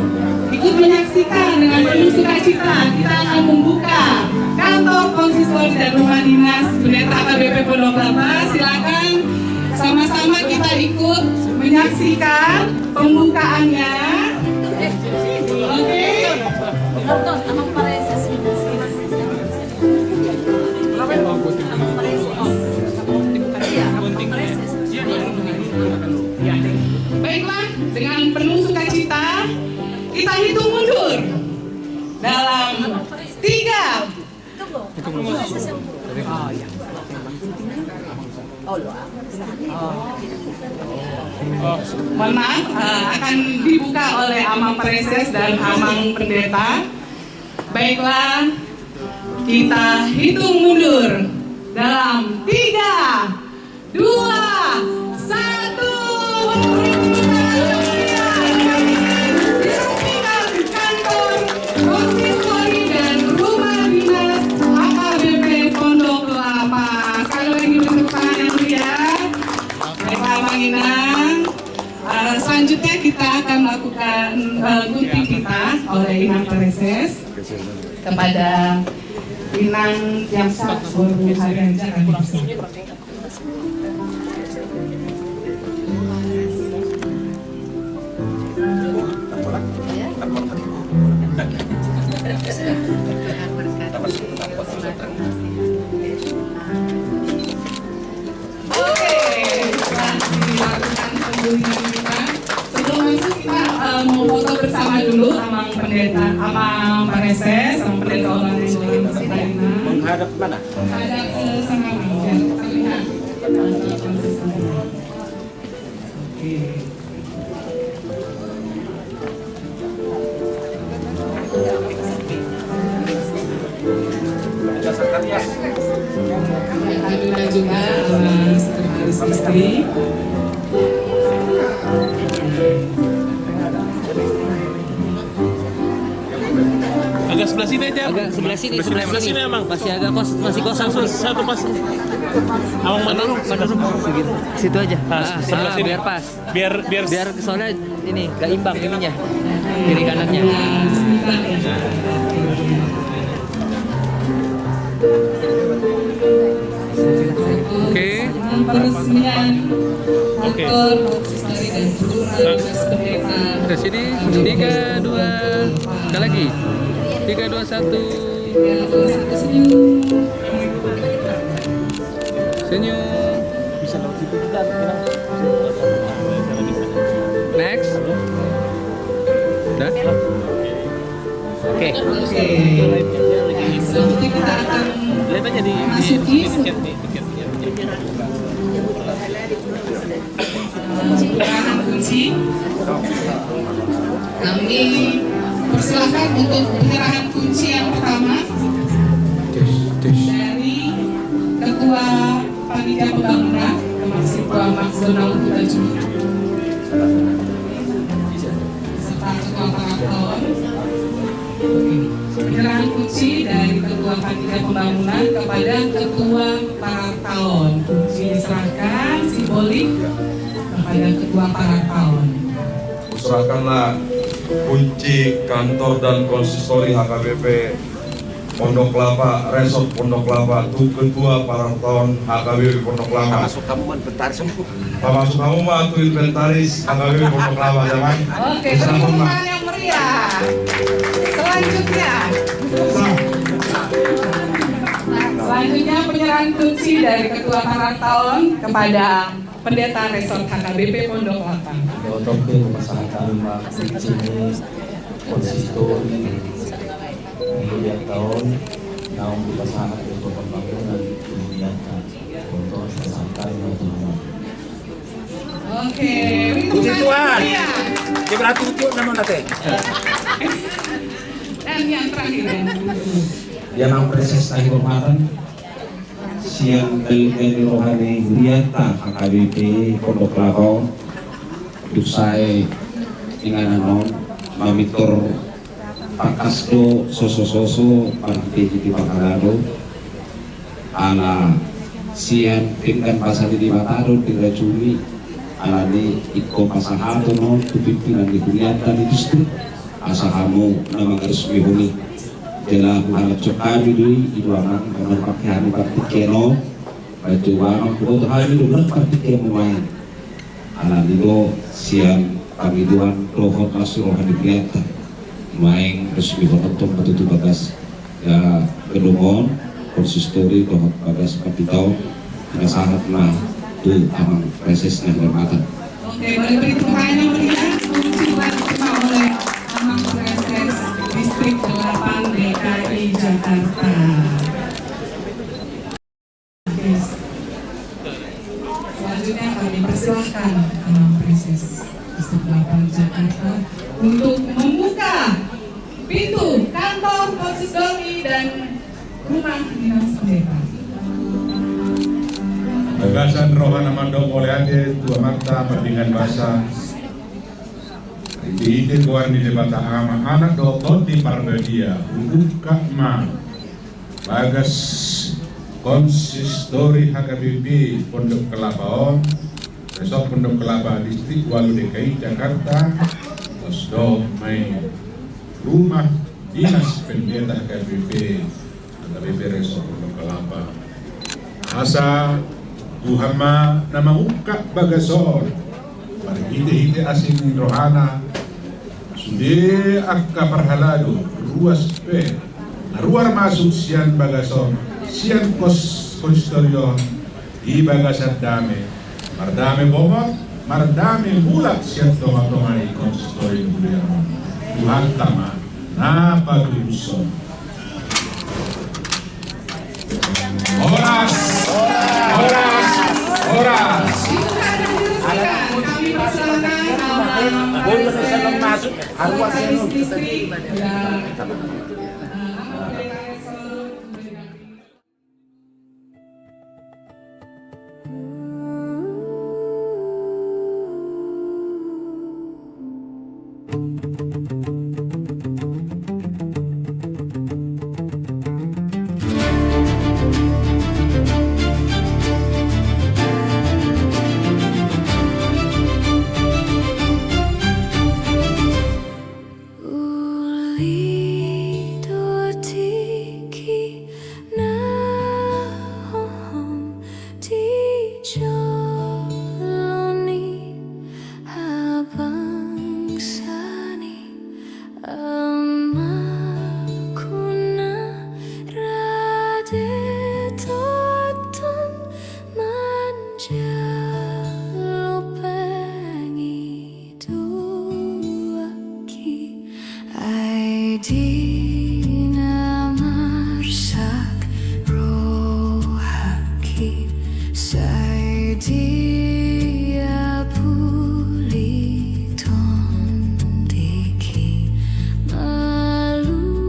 ikut menyaksikan dengan penuh sukacita. Kita akan membuka kantor konsistori dan rumah dinas Pendeta H K B P Pondok Kelapa. Silakan sama-sama kita ikut menyaksikan pembukaannya. Oke. Baiklah, dengan penuh sukacita, kita hitung mundur dalam tiga. Mohon maaf, eh, akan dibuka oleh Amang Praeses dan Amang Pendeta. Baiklah, kita hitung mundur dalam tiga, dua, satu. Diresmikan kantor konsistori dan rumah dinas H K B P Pondok Kelapa. Sekali lagi beri tepuk tangan yang meriah. Baiklah, Amang Inang. Eh, selanjutnya kita akan melakukan, eh, gunting pita oleh Inang Praeses kepada Inang Yamsa Boru Harianja, kami persilakan. Oke, setelah dilakukan penggulingan kita, sebelum masuk kita, eh, mau foto bersama dulu, Amang Pendeta, Amang Praeses, Amang Pendeta Olan yang lain beserta Inang. Menghadap mana? Menghadap ke sana, Bang, biar terlihat. Oke. Kami juga, eh, sekretaris istri. Agak sebelah sini aja. Agak sebelah sini, sebelah sini, Amang. Masih agak kos-, masih kosong. Satu, satu pas. Amang, Amang, mana? Mana? Situ aja. Ah, sebelah sini. Biar pas. Biar, biar, biar soalnya ini gak imbang ininya, kiri kanannya. Oke. Peresmian kantor konsistori dan rumah dinas pendeta. Ke sini, tiga, dua, sekali lagi. Tiga, dua, satu. Senyum. Bisa lewat situ juga, Bang. Next. Udah? Oke. Oke. Selanjutnya kita akan memasuki penyerahan kunci. Kami persilakan untuk penyerahan kunci yang pertama dari Ketua Panitia Pembangunan, Amang Sintua Max Donald Hutajulu, serta Ketua Paraton. Penyerahan kunci dari Ketua Panitia pembangunan kepada Ketua Pararta on. Diserahkan simbolik kepada Ketua Pararta on. Serahkanlah kunci kantor dan konsistori H K B P Pondok Kelapa, Resort Pondok Kelapa, tu Ketua Pararta on H K B P Pondok Kelapa. Pamasuk hamu ma tu inventaris H K B P Pondok Kelapa, ya, Bang? Oke, tepuk tangan yang meriah. Selanjutnya. Selanjutnya penyerahan kunci dari Ketua Pararta on kepada Pendeta Resort H K B P Pondok Kelapa. Oke, pasahat ma kunci ni konsistori di Pararta on, naung dipasahat tu Ketua Pembangunan di Pararta. Untuk pasahat ma tu Tuhan. Oke, puji Tuhan. Iya. Dia berarti itu nama nanti. Dan yang terakhir, yang terakhir. Dia nang preses tahi hormatan. Sian dalihan ni roha ni hurianta H K B P Pondok Kelapa on, dung sae inganan on, mamintor tangkas do sosososo marhitehite parhalado, ala sian pinggan basa ni Debata do dirajumi, alani ingkon pasahaton on tu pimpinan ni hurianta ni distrik, asa hamu na mangarismehon i. Jala huhalansok hami do i, i do amang, na marpake hami partingkian on. Baen jo amang, huboto hami do na partingkian nuaeng. Alani do sian pangidoan dohot las ni roha ni hurianta, nuaeng resmihononton ma tutu bagas, ya, gedung on, konsistori dohot bagas pandita on, pinasahat ma tu amang preses na hurmatan. Oke, boleh beri tepuk tangan yang meriah untuk yang diterima oleh Amang Preses Distrik delapan D K I Jakarta. Oke. Selanjutnya kami persilahkan Amang Preses Distrik delapan Jakarta untuk membuka pintu kantor konsistori dan rumah dinas pendeta. Bagasan roha na mandok mauliate tu Amanta pardenggan basa. Di hite goar ni Debata Ama, Anak dohot Tondi Parbadia, hubuka ma bagas konsistori H K B P Pondok Kelapa on, Resort Pondok Kelapa, Distrik ualu D K I Jakarta, tos dohot ma i rumah dinas pendeta H K B P, H K B P Resort Pondok Kelapa. Asa Tuhan ma na mangungkap bagas on marhitehite asi ni rohana. Sude angka parhalado ruas pe na ruar masuk sian bagas on, sian kos-, konsistori on di bagasan dame. Mardame bongot, mardame mulak sian tongatonga ni konsistori ni huria on. Tuhanta ma na patudushon. Horas, horas, horas. Kami persilakan Amang Preses Distrik, ya. Uli do tingki na hohom di jolo ni habangsa ni amaku na rade tongtong manjalo pangidoanki. Ai di na marsak rohangki, sai diapuli tondingki, malua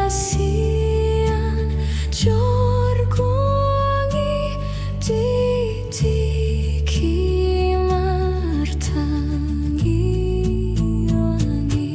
sian jorgongki, di tingki martangiang i.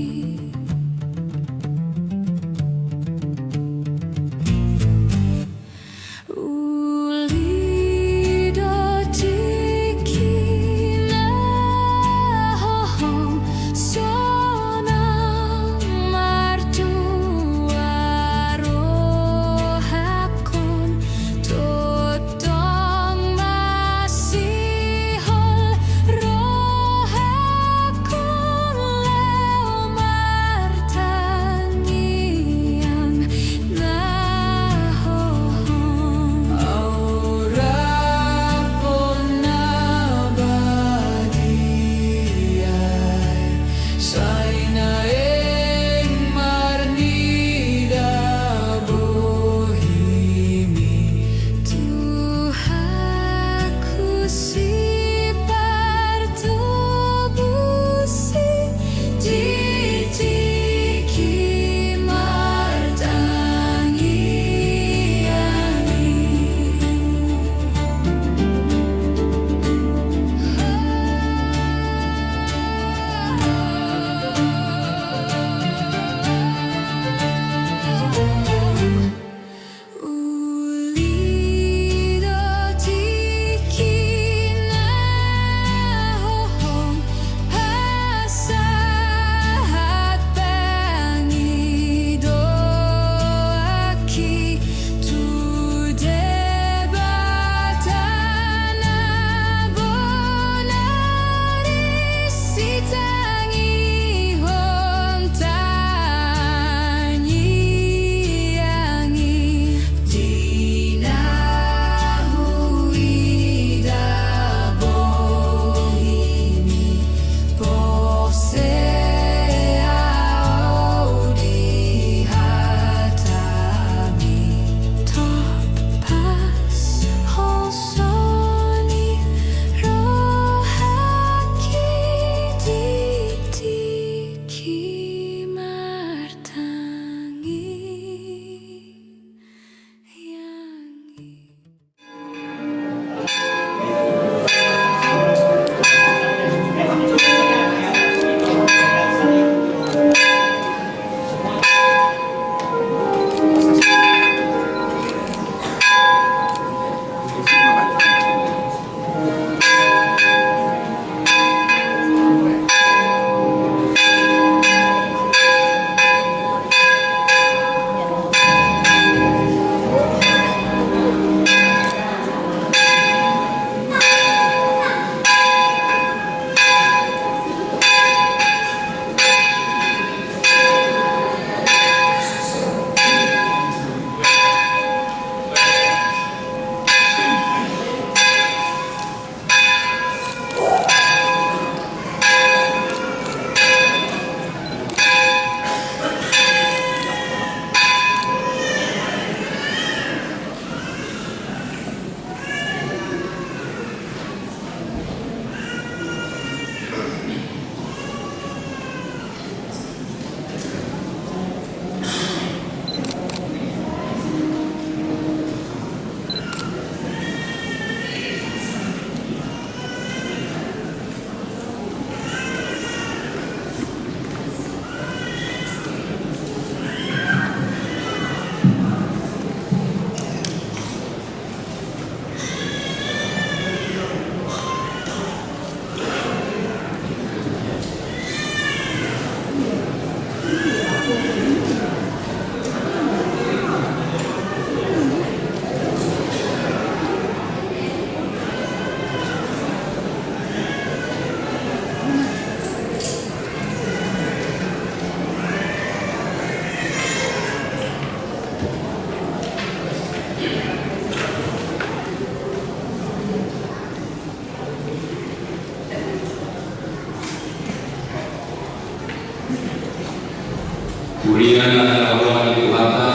Huria na hinaholongan ni Tuhanta,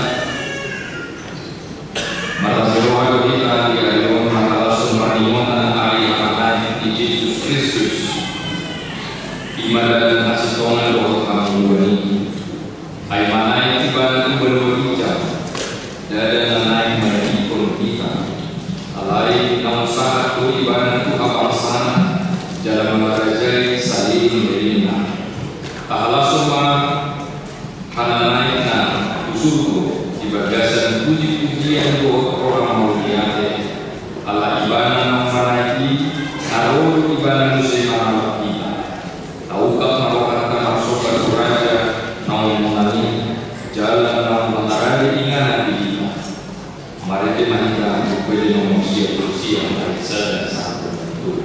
marlas ni roha do hita di ari on mangalashon marningotan ari hahanaek ni Jesus Kristus. I ma dalan hasintongan dohot hamuliaon i. Ai manaek Ibana tu banua ginjang, ndada na naeng maningkihon hita. Alai naung sahat do Ibana tu habangsana, jala mangarajai saleleng ni lelengna. Tahalashon ma hananaekna tu surgo di bagasan pujipujian dohot roha mauliate, ala Ibana naung manaek i, na ro do Ibana muse mangalap hita. Taungkap ma rohanta marsomba tu Raja naung monang i, jala naung mangarade inganan di hita. Marende ma hita, Buku Ende nomor sia pulu sia, ayat sada sahat tu tolu.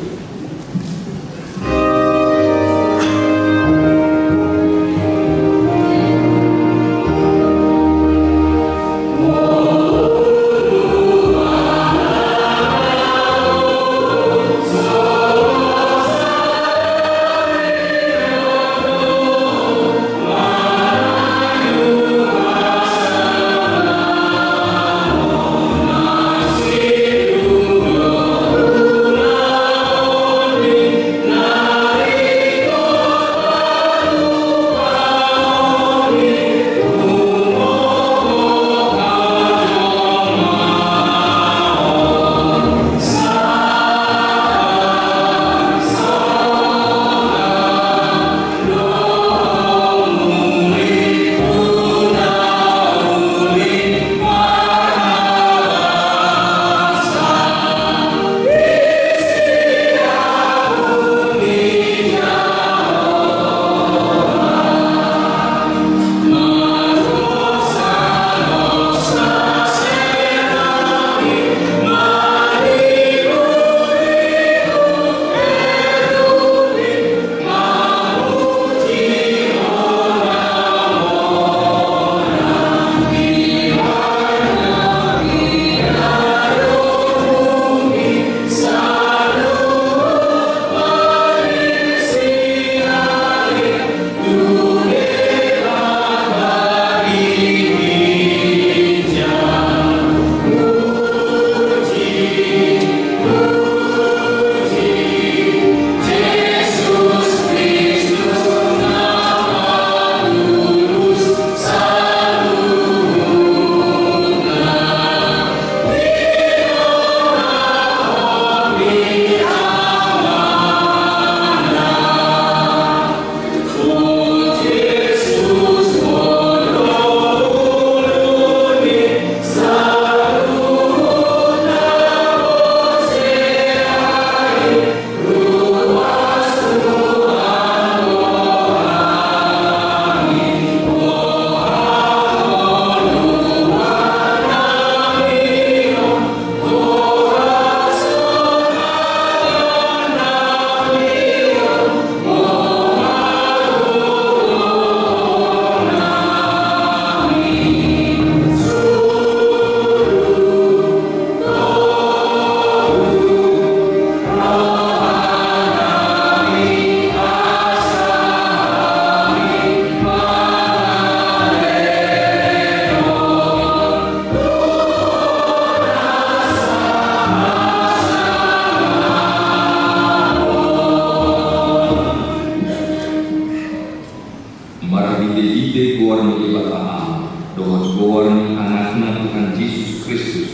Marhitehite goar ni Debata Ama, dohot goar ni Anakna Tuhan Jesus Kristus,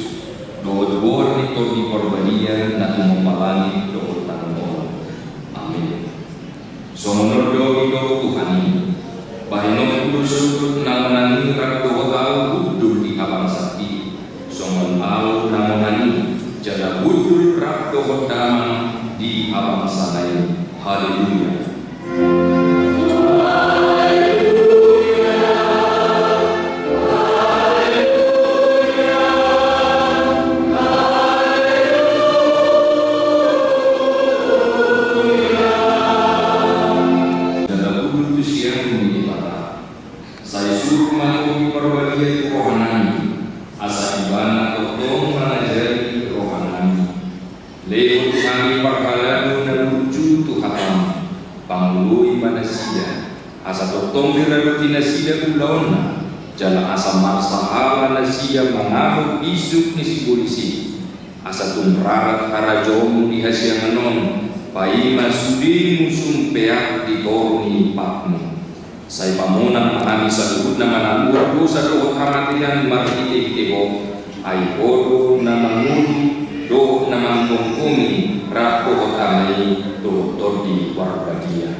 dohot goar ni Tondi Parbadia na tumompa langit dohot tano on. Amen. Songon on do didok Tuhan i: Bahenonku do sundut na monang i rap dohot ahu hundul di habangsa i. Songon ahu na monang i, jala hundul rap dohot Damang di habangsana i. Haleluya. Jala hundul tu siamun ni Debata. Sai surut ma Tondi Parbadia tu rohanami, asa Ibana tongtong mangajari rohanami. Lehon hami parhalado na lucu tu hataM, pangoloi ma nasida, Asa tongtong diradoti nasida ulaonna, jala asa marsahala nasida mangalo bisuk ni sibolis i. Asa tung rarat harajaonmu di hasiangan on, paima sude musum peak di toru ni patmu. Sai pamonang ma hami saluhutna manaluhon dosa dohot hamatean marhitehite Ho, ai Ho do na mangolu dohot na manggomgomi rap dohot Ama i dohot Tondi Parbadia.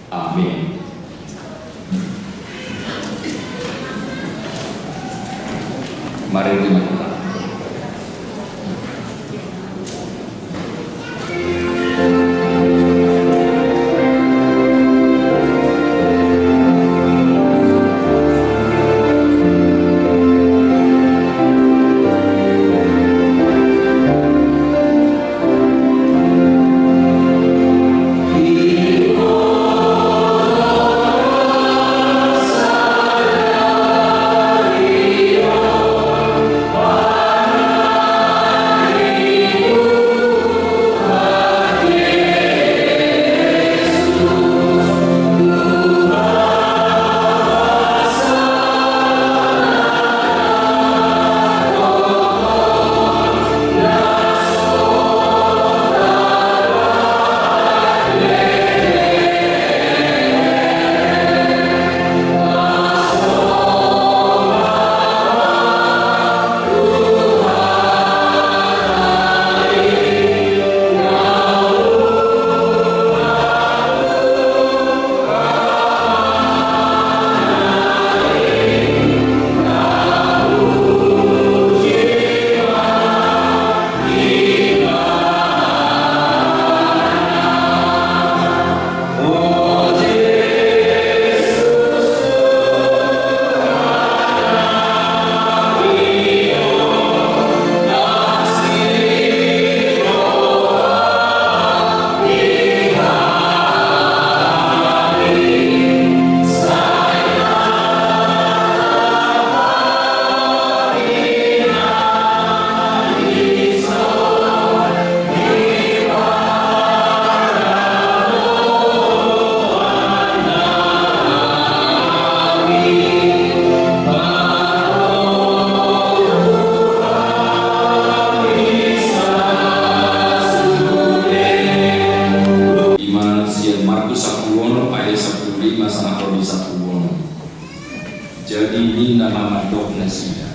Amin. Mari kita. Ima sian Markus sampulu onom ayat sampulu lima sahat di sampulu onom. Jadi ninna ma mandok nasida: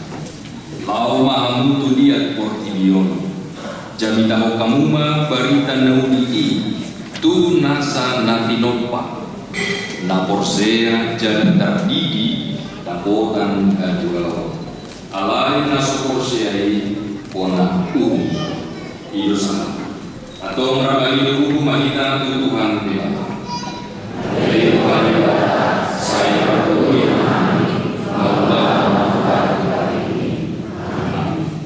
Laho ma hamu tu liat portibi on, jamitahon hamu ma barita na uli i tu nasa na tinompa, na porsea jala tardidi dapotan hatuaon. Alai na so porsea i bona uhum. I do sahat. Antong rap ma i do uhum ma hita tu Tuhan Debata. Ale Tuhan Debata, sai pardomuan ma hami, mauliate ma hami tu Tuhan i. Amin.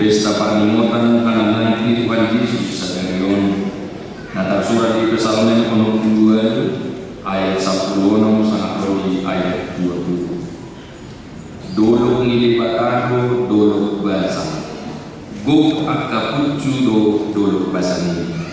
Pesta parningotan hananaek ni Tuhan Jesus sadari on, na tarsurat di Psalmen onom pulu ualu, ayat sampulu onom sahat ro di ayat dua pulu. Dolok ni Debata do dolok basa. Gok angka punsu do dolok basa ni.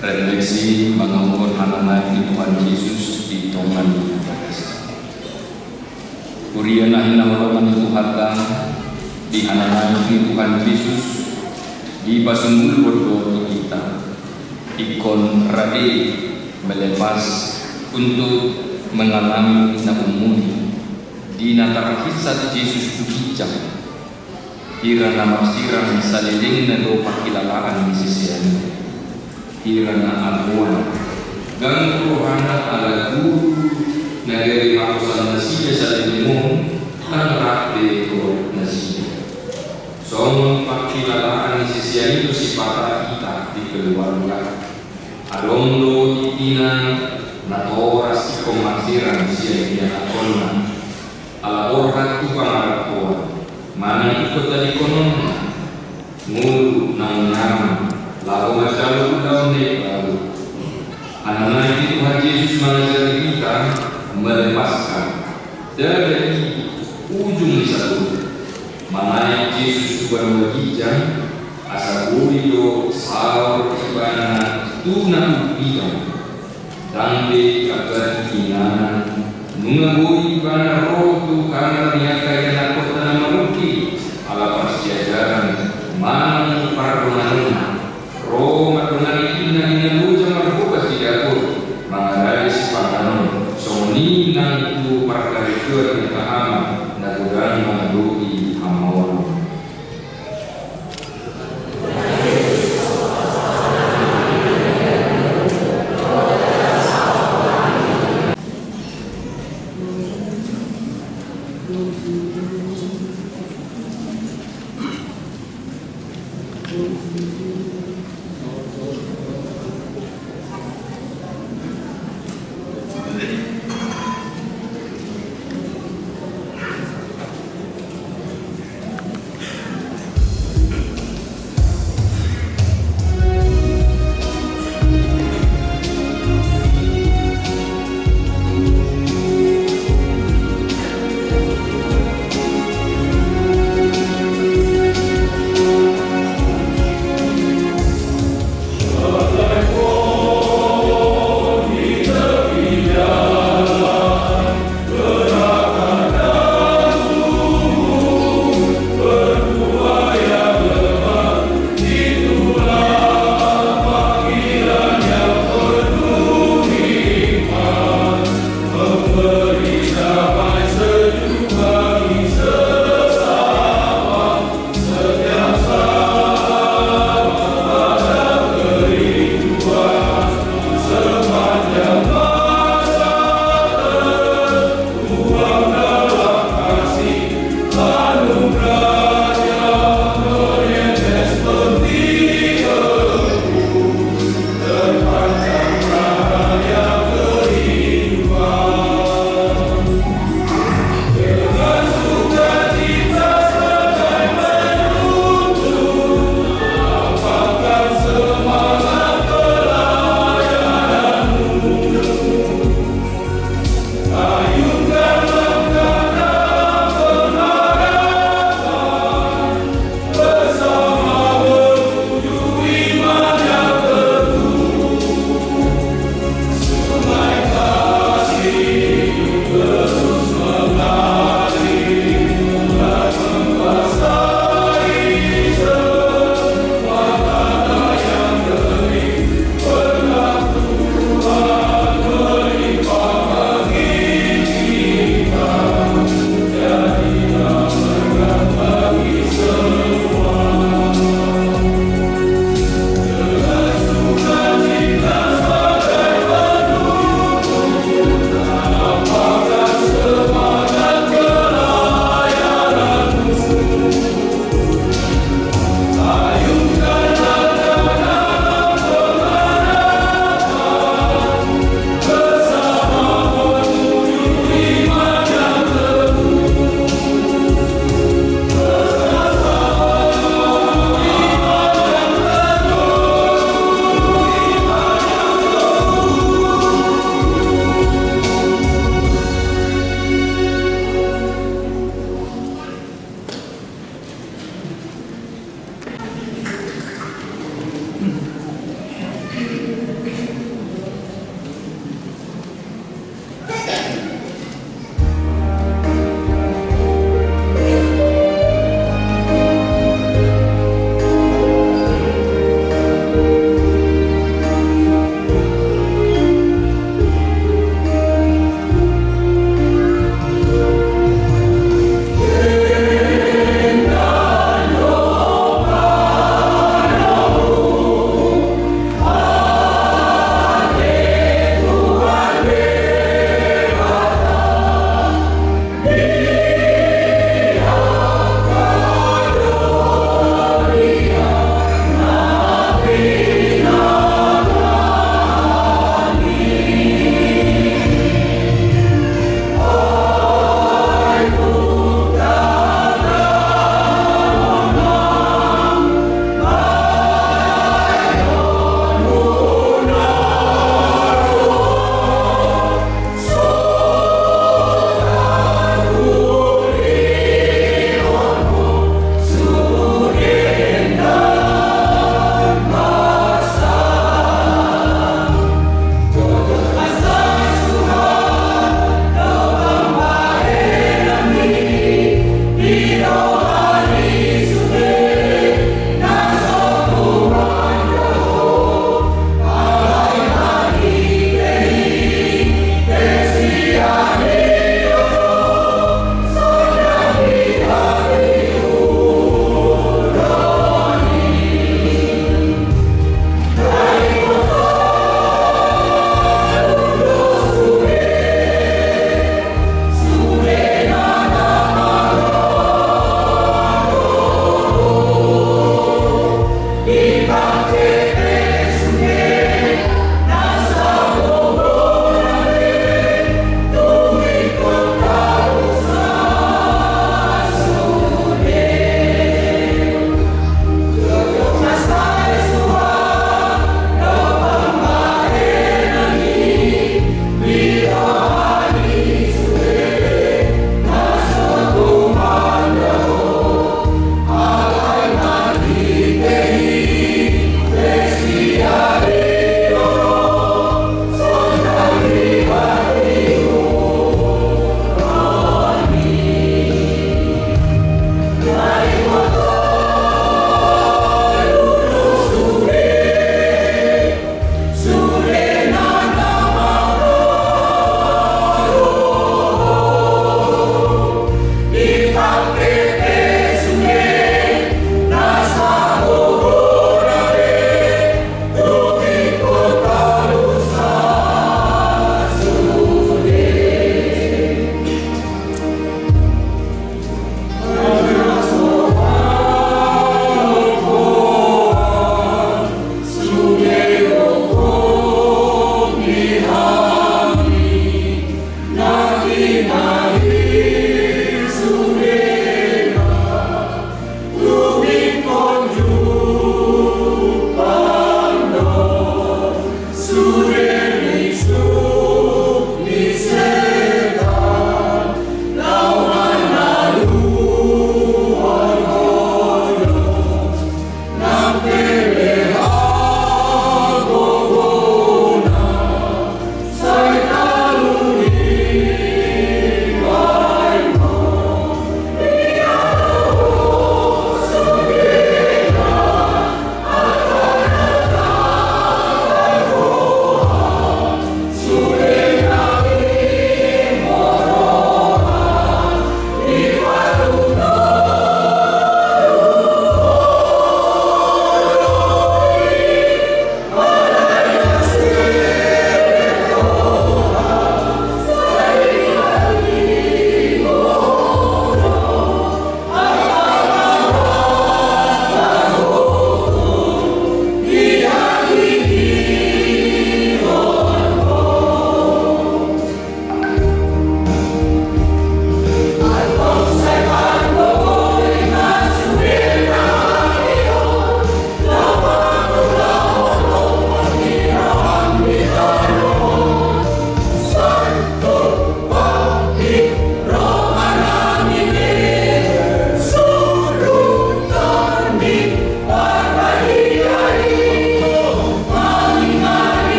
Refleksi mangihut hananaek ni Tuhan Jesus di tonga ni bagas. Huria na hinaholongan ni Tuhanta, di hananaek ni Tuhan Jesus dipasungul do hita ingkon rade melepas untuk mengalami na umuli di na tarhinsat Jesus tu ginjang. Hira na marsirang salelengna do pangkilalaan ni sisean i. Hira na agoan, ganggu rohana ala guru na gari haposan nasida saleleng on, ndang rap be dohot nasida. Songon pangkilalaan ni sisean i do sipata hita di keluarga. Adong do tingkina natoras ingkon marsirang sian ianakhonna, ala borhat tu pangarantoan manang ingkon tadingkononna, ngolu naung nyaman laho manjalo ulaon na imbaru. Hananaek ni Tuhan Jesus mangajari hita melepaskan. Ndada i ujung ni saluhut. Manaek Jesus tu banua ginjang, asa boi do saor ibana tu na umbidang. Ndang be gabe inganan, nunga boi ibana ro tu kamar ni angka ianakhonta na marungkil, ala parsiajaran manang pardonganonna. Ro mandongani inna ni na loja marhobas di dapur, mangarade sipanganon, songon i nang tu parkarejoan ni angka amang na godang mangadopi hamaolon.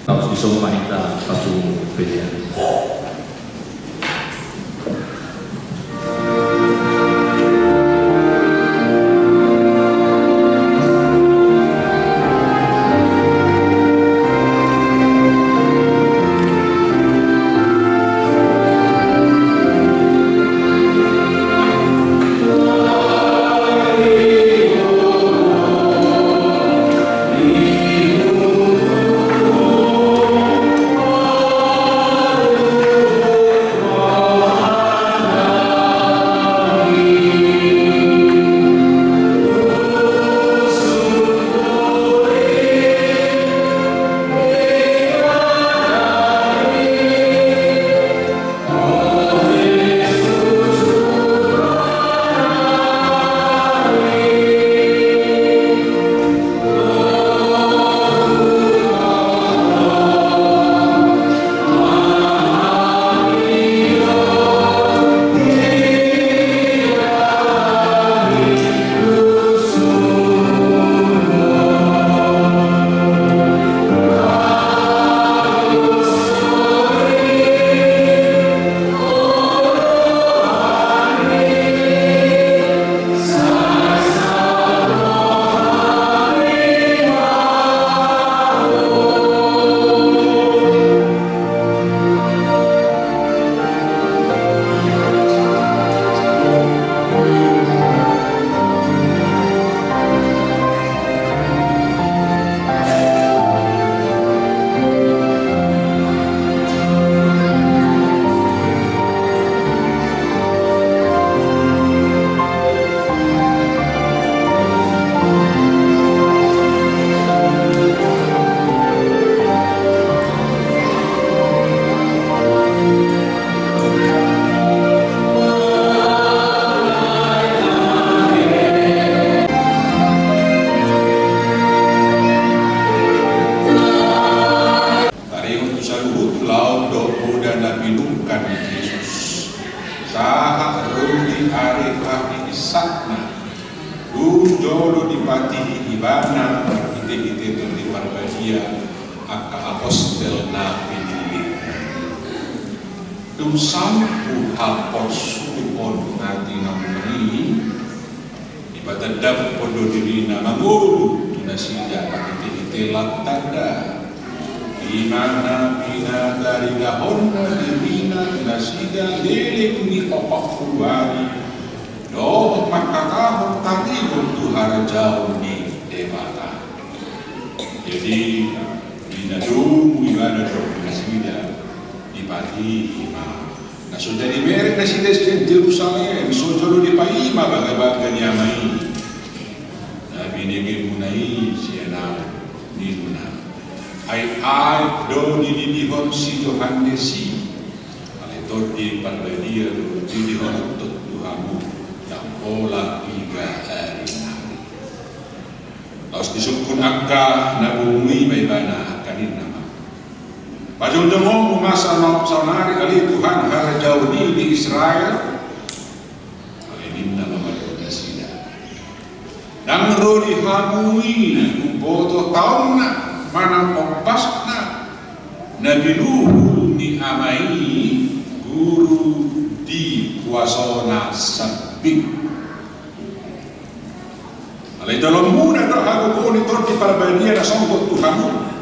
Laos dison ma hita papungu pelean. Taringot tu saluhut laon dohot poda na pinungka ni Jesus. Sahat ro di ari hahinsatna, dung jolo dipatihi Ibana marhitehite Tondi Parbadia angka apostel na pinillitna. Dung salpu haporsuhon na tinamona i, dipatandaphon do dirina mangolu tu nasida marhitehite lantanda. I ma na pinataridahonna dirina tu nasida leleng ni opat pulu ari, dohot mangkatahon taringot tu harajaon ni Debata. Jadi, di na domu Ibana dohot nasida, dipatihi ma. Na so jadi merek nasida sian Jerusalem, so jolo dipaima bangabangga ni Ama i. Na binegemuna i sian Ahu, ninna. Aek-aek do nililihon si Johannes i. Alai Tondi Parbadia do dililihon tu hamu, ndang pola piga ari nari. Laos disungkun angka na bomu i ma Ibana, angka ninna ma. Pajongjongonmu ma saonari ale Tuhan harajaon i di Israel? Alai ninna ma dohot nasida. Ndang ro di hamu i umboto taonna manang ombasna na binuhul ni Ama i guru di kuasona sambing. Alai jolomuna do hagogoon ni Tondi Parbadia na songgot tu hamu.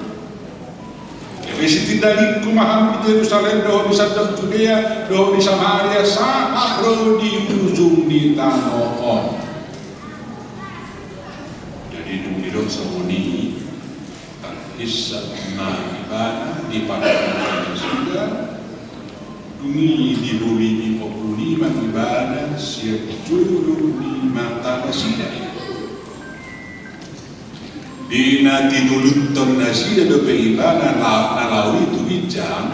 Gabe sitindangingku ma hamu di Jerusalem dohot di sandok Judea dohot di Samaria sahat ro di ujung ni tano on. Jadi dung didok songon i, tarhinsat ma Ibana di partingkian nasida. Dung i diholongi ombun i ma Ibana sian jolo ni mata nasida. Di na tinuluthon nasida dope Ibana na, na laho i tu ginjang,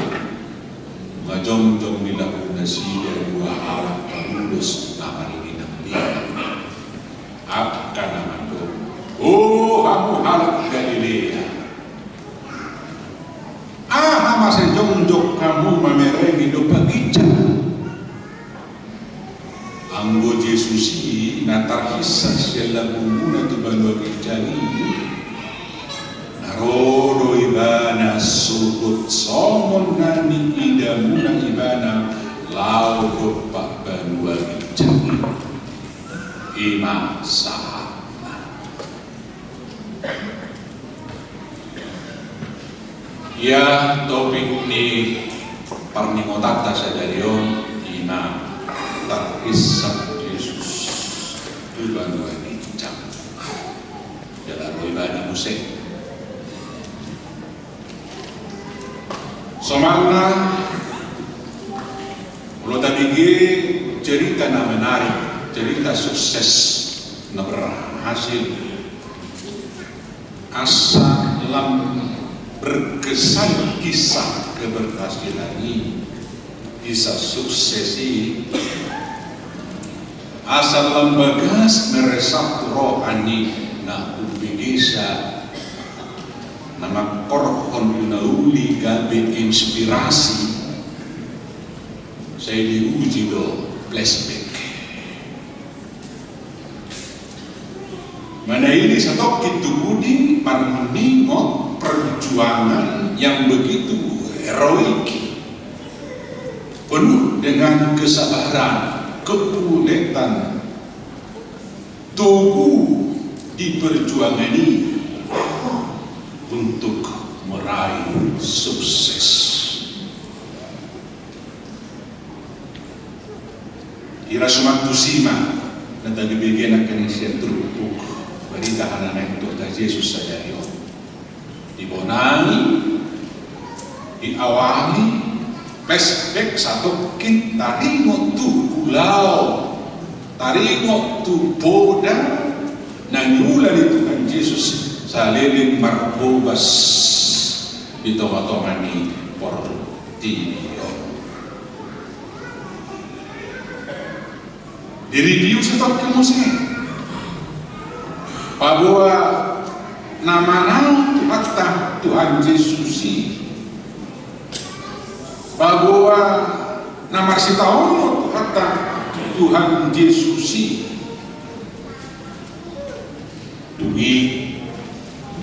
nunga jongjong di laho nasida dua halak parulos na marninangninang. Angka na mandok, o hamu halak Galilea, aha ma sai jongjong hamu mamereng i dompak ginjang? Anggo Jesus i na tarhinsat sian lambungmuna tu banua ginjang i, na ro do Ibana so songon na niidamuna ibana laho dompak banua ginjang i. I ma sahatna. Ia topik ni parningotanta sadari on i ma tarhisap Jesus tu banua ginjang. Jala ro ibana muse. Somalna, molo tabege cerita na menarik, cerita sukses na berhasil, asa lam berkesan kisah keberhasilan i, kisah sukses i, asa lam bagas meresap tu roha ni na umbegesa, na mangkorhon tu na uli gabe inspirasi, sai diuji do flashback. Mana ini satongkin tu pudi marningot perjuangan yang begitu heroik, penuh dengan kesabaran, keuletan, togu di perjuangan ini untuk meraih sukses. Hira suman tusi ma na tabege nangkin sian turpuk barita na naeng tu Tuhan Jesus sadari on. Dibonai, diawali, flashback satongkin taringot tu ulaon, taringot tu poda na niula ni Tuhan Jesus saleleng marhobas di tongatonga ni portibi on. Di-review satongkin muse. Paboa na manang Tuhanta Tuhan Jesus i. Paboa na marsitaonon Tuhanta Tuhan Jesus i. Dung i,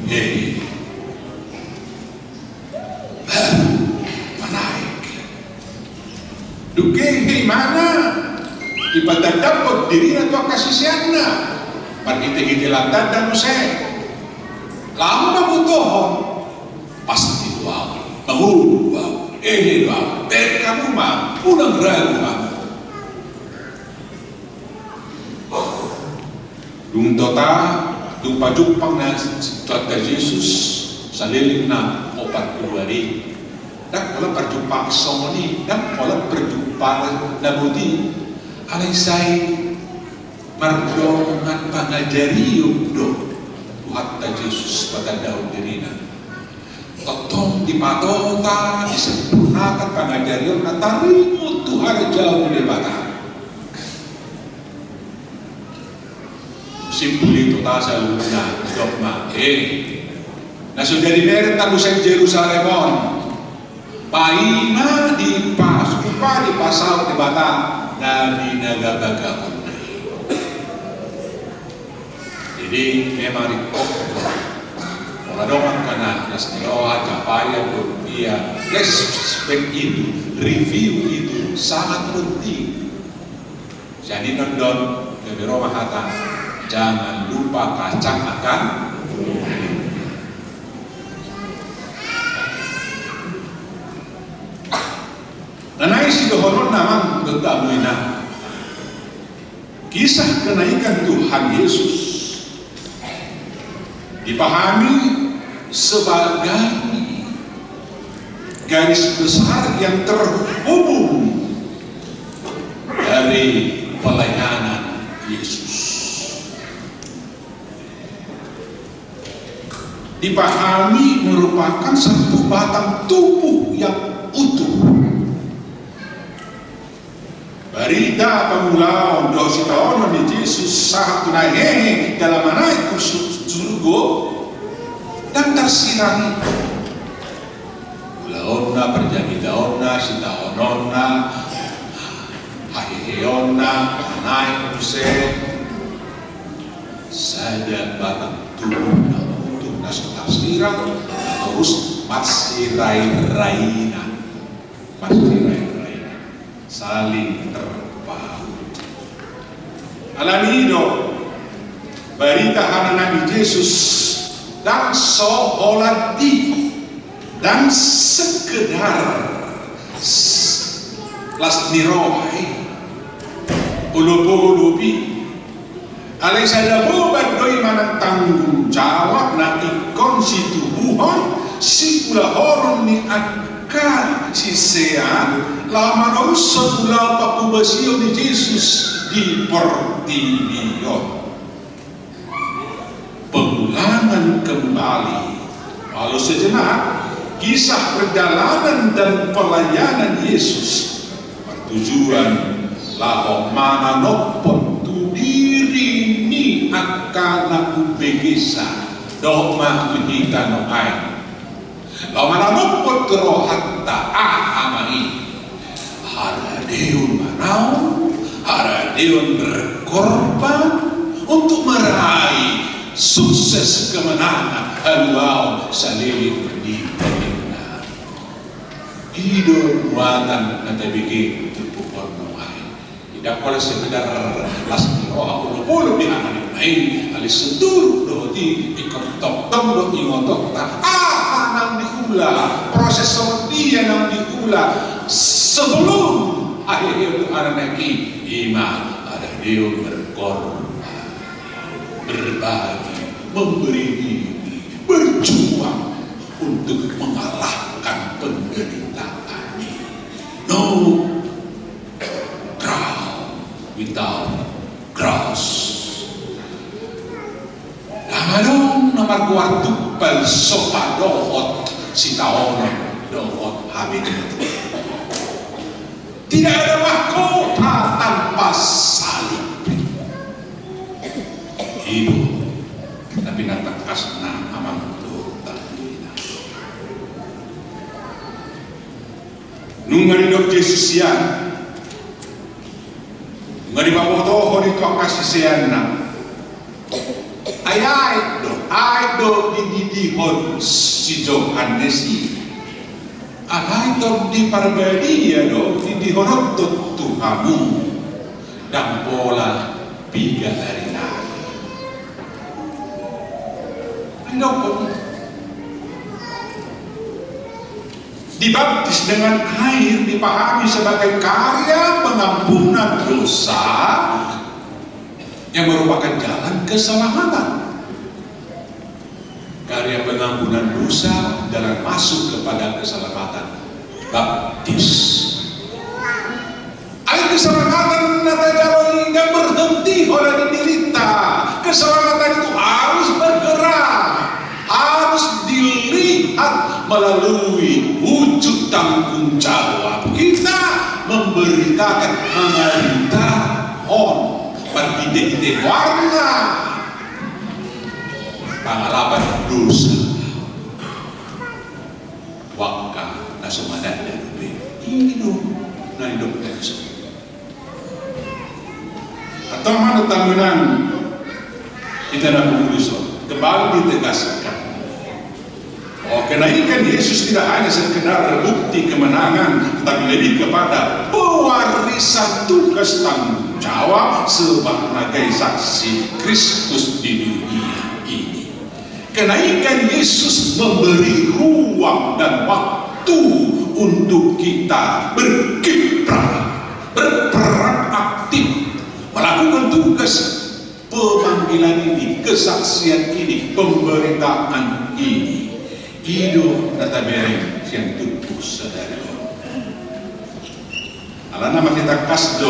eh, baru manaek. Dung i, eh, imana, ipatandahon dirina tu angka siseanna. Marhitehite tanda muse. Laho ma botohon. Pasti do ahu. Mangolu do ahu. Ehe do ahu. Baen hamu ma. Unang ragu hamu. Dung tota, dung pajumpang na Tuhanta Jesus saleleng na opat pulu ari i. Ndang pola parjumpang songon i, ndang pola parjumpang na boti. Alai sai mardongan pangajarion do Tuhanta Jesus patandahon dirina. Tongtong dipatota, disempurnakan pangajarion na taringot tu harajaon ni Debata. Simpul i, tota saluhutna, didok ma, eh, na so jadi bere tabusan Jerusalem on. Paima dipas-, dipasaut Debata na binagabagahon. Jadi memang ringkot. Molo adong angka na las ni roha, capaian, dia, respect itu, review itu sangat penting. Jadi nondon, gabe ro ma hata, jangan lupa kacang akan. Na naeng sidohononna amang dohot inang. Kisah kenaikan Tuhan Yesus dipahami sebagai garis besar yang terhubung dari pelayanan Yesus. Dipahami merupakan satu batang tubuh yang utuh. Barita pangulaon dohot sitaonon ni Jesus sahat tu na hehe dalam manaek tu su-, surgo, ndang tarsirang i. Ulaonna, parjamitaonna, sitaononna, haheheonna, manaek muse. Sada batang tubuh na utuh na so tarsirang, na torus Marsirairaina, marsirairaina, saling terpaut. Alani i do barita hanami Jesus ndang so holan di, ndang sekedar s-, las ni roha i, olopolop i. Alai sada boban do i manang tanggung jawab na ingkon situbuhon siulahonon ni angka sisean laho manarushon ulaon pangkobasion ni Jesus di portibi on. Pengulangan kembali, walau sejenak, kisah perjalanan dan pelayanan Yesus martujuan laho mananophon tu diri ni angka na umbegesa dohot ma tu hita nuaeng. Laho mananophon tu rohanta, aha ma i? Haradeon manaon, haradeon berkorban untuk meraih sukses kemenangan haluaon saleleng ni pelean. I do muatan na tabege tu pokokna nuaeng. Ndang holan sekedar las ni roha, olopolop di hami nuaeng, alai sundut dohot i ingkon tongtong do ingotonta aha naung diula, proses songon dia naung diula sebelum hahehe tu anak i, ima haradeon berkorban, berbagi, memberi diri, berjuang untuk mengalahkan penderitaan ini. No crown without cross. Ndang adong na margoar tumpal so padohot sitaonon dohot habebeon. Tidak ada mahkota tanpa salib. I do, tapi na tangkas na amang dohot amang. Nunga didok Jesus sian, nunga dipabotohon i tu angka siseanna. Ai aek do, aek do dididihon si Johannes i. Alai Tondi Parbadia do didihon on tu hamu. Ndang pola piga ari nari. Ai dohot i. Dibaptis dengan air dipahami sebagai karya pengampunan dosa yang merupakan jalan keselamatan. Karya pengampunan dosa, jalan masuk kepada keselamatan. Baptis. Ai keselamatan na tajalo i ndang berhenti holan di dirinta. Keselamatan itu harus bergerak, harus dilihat melalui wujud tanggung jawab kita memberitakan, memberitakan marhite-hite goarna pangalapan dosa. Angka na so mananda dope. I do na nidok teks. Antong ma dohot hamu inang, hita na pungu dison, kembali ditegaskan bahwa kenaikan Yesus tidak hanya sekedar bukti kemenangan, tetapi lebih kepada pewarisan tugas tanggung jawab sebagai saksi Kristus di dunia ini. Kenaikan Yesus memberi ruang dan waktu untuk kita berkiprah, berperan aktif, melakukan tugas pemanggilan ini, kesaksian ini, pemberitaan ini. I do na tabereng sian turpuk sadari on. Alana masitangkas do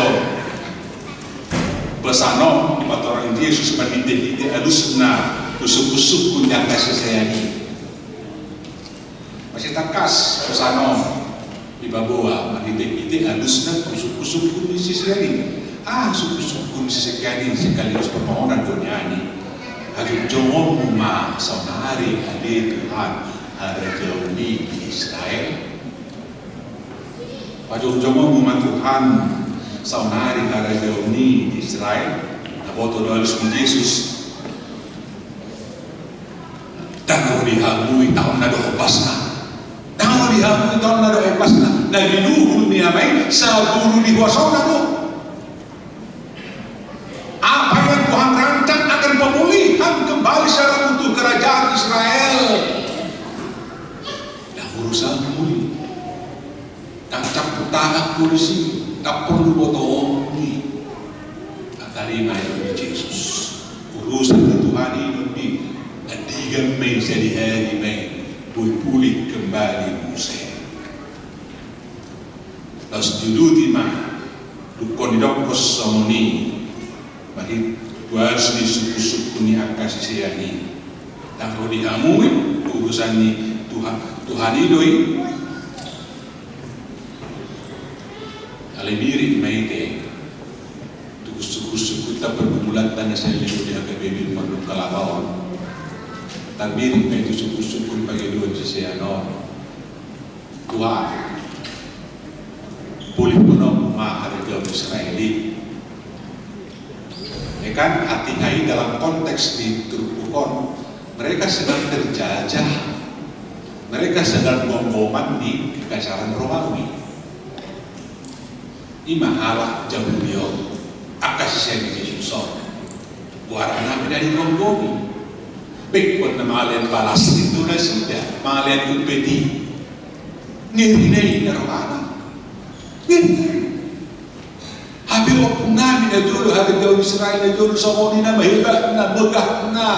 pesan on dipatorang Jesus marhite-hite alusna tu sungkun-sungkun ni angka sisean i. Masitangkas pesan on dipaboa marhite-hite alusna tu sungkun-sungkun ni sisean i. Ah, sungkun-sungkun ni sisean i sekaligus permohonan do nian i. Hajongjongonmu ma saonari ale Tuhan harajaon i di Israel. Pajongjongonmu ma Tuhan saonari harajaon i di Israel. Taboto do alus ni Jesus. Ndang ro di hamu i taon na dohot basna. Di hamu i tong na dohot ombasna, na ginuhum ni Ama i, saburu ni huasona do. Apa yang Tuhan rancang akan pemulihan kembali secara utuh kerajaan Israel. Ndang urusanmu i. Ndang campur tanganmu disi, ndang porlu botoonmu i. Tarima i di Jesus. Urusan ni Tuhan i do i. Andigan ma i, sadihari ma i, boi pulih kembali muse. Laos diuduti ma, dungkon didokkon songon i. Marhite tuas ni sungkun-sungkun ni angka sisean i. Ndang ro di hamu i, urusan ni Tuhan, Tuhan i do i. Alai mirip ma i te. Tu sungkun-sungkun ta pergumulan ta na sai leleng di H K B P Pondok Kelapa on. Ndang mirip ma i tu sungkun-sungkun pangidoan sisean on. Tuhan, pulihkon ma harajaon Israel i. Ya kan, artinya i dalam konteks di turpuk on, mereka sedang terjajah, mereka sedang gonggoman di kekaisaran Romawi. I ma halak Jahudi on, angka sisean ni Jesus on. Goarna pe na digonggomi. Bengkon na mangalean palastik do nasida, mangalean upeti. Ngeri na i na rohana. Ngeri. Hape ompung nami na jolo, harajaon Israel na jolo, songon i nama hebatna, megahna.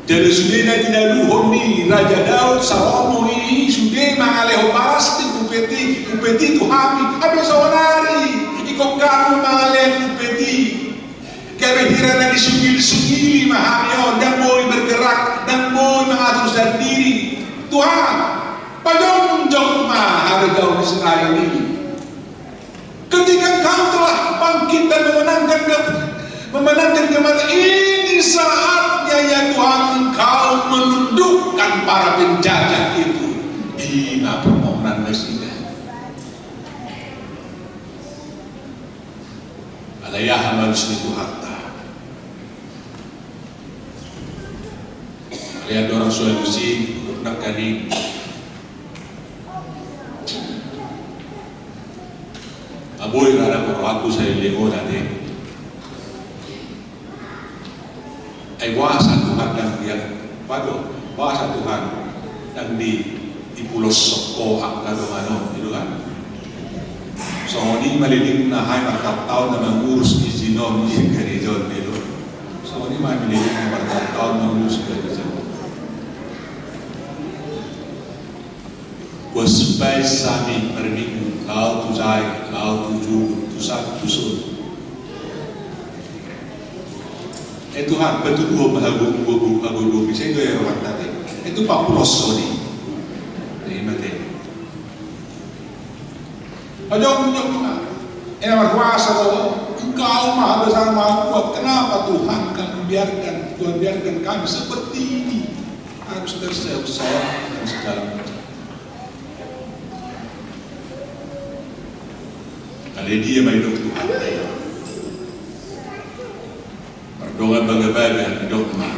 Jala sude na tinaluhon ni Raja Daud, Salomo i, sude mangalehon palastik, upeti, upeti tu hami. Hape saonari, ingkon hami mangalehon upeti. Gabe hira na disugil-sugili ma hami on, ndang boi bergerak, ndang boi mangatur sandiri. Tuhan, pajongjong ma harajaon Israel i. Ketika Engkau telah bangkit dan memenangkan ke-, memenangkan kemenangan, ini saatnya, ya Tuhan, Engkau menundukkan para penjajah itu. I ma permohonan nasida. Alai aha ma alus ni Tuhanta? Alai andorang so alusi, nangkin i. Aboi rada rohangku sai leleng on ate. Ai boasa Tuhan ndang dia, pado, boasa Tuhan ndang di, dipuloshon ho angka dongan on, gitu kan? Songon i ma lelengna hami martahun-tahun na mangurus izin on, izin gareja on, gitu. Songon i ma lelengna martahun-tahun mangurus gareja on. Huaspaih hami marminggu, laho tu Jaek, laho tu Julu, tu Santu son. E Tuhan, patuduhon ma hagogoon, hagogoon, sai do i rohanta te. E tu papuloshon i. Ima te. Pajongjong ma. E na markuasa do, Engkau Maha Besar, Maha Kuat. Kenapa Tuhan kami biarkan, Tuhan biarkan kami seperti ini? Harus terseok-seok dan segala macam. Alai dia ma didok Tuhan? Mardongan bagabaga didok ma: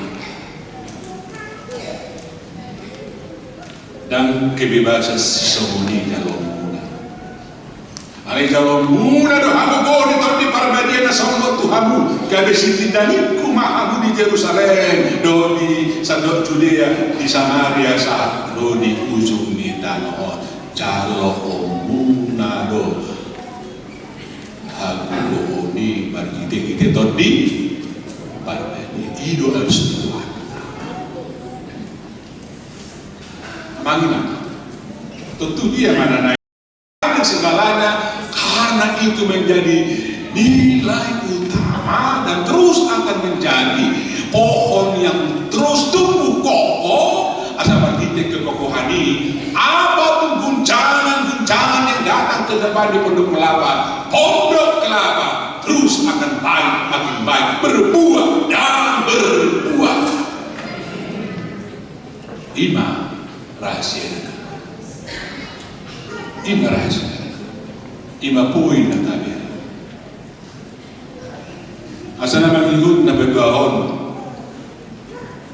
Ndang kebebasan sisongon i jaloonmuna. Alai jaloonmuna do hagogoon ni Tondi Parbadia na sogot tu hamu, gabe sitindanganku ma hamu di Jerusalem, dohot di sandok Judea, di Samaria, sahat ro di ujung ni tano on. Jaloonmuna do hagogoon i marhite-hite Tondi Parbadia. I do alus ni Tuhan. Amang inang, tontu dia ma na naeng segalanya, karena itu menjadi nilai utama dan terus akan menjadi pohon yang terus tumbuh kokoh. Asa marhite kekokohan i, apapun guncangan-guncangan yang datang ke depan di Pondok Kelapa, Pondok Kelapa terus akan baik, makin baik, berbuah dan berbuah. Ima rahasiana. Ima rahasiana. Ima poin na tabean. Asa na mangihut na paduahon.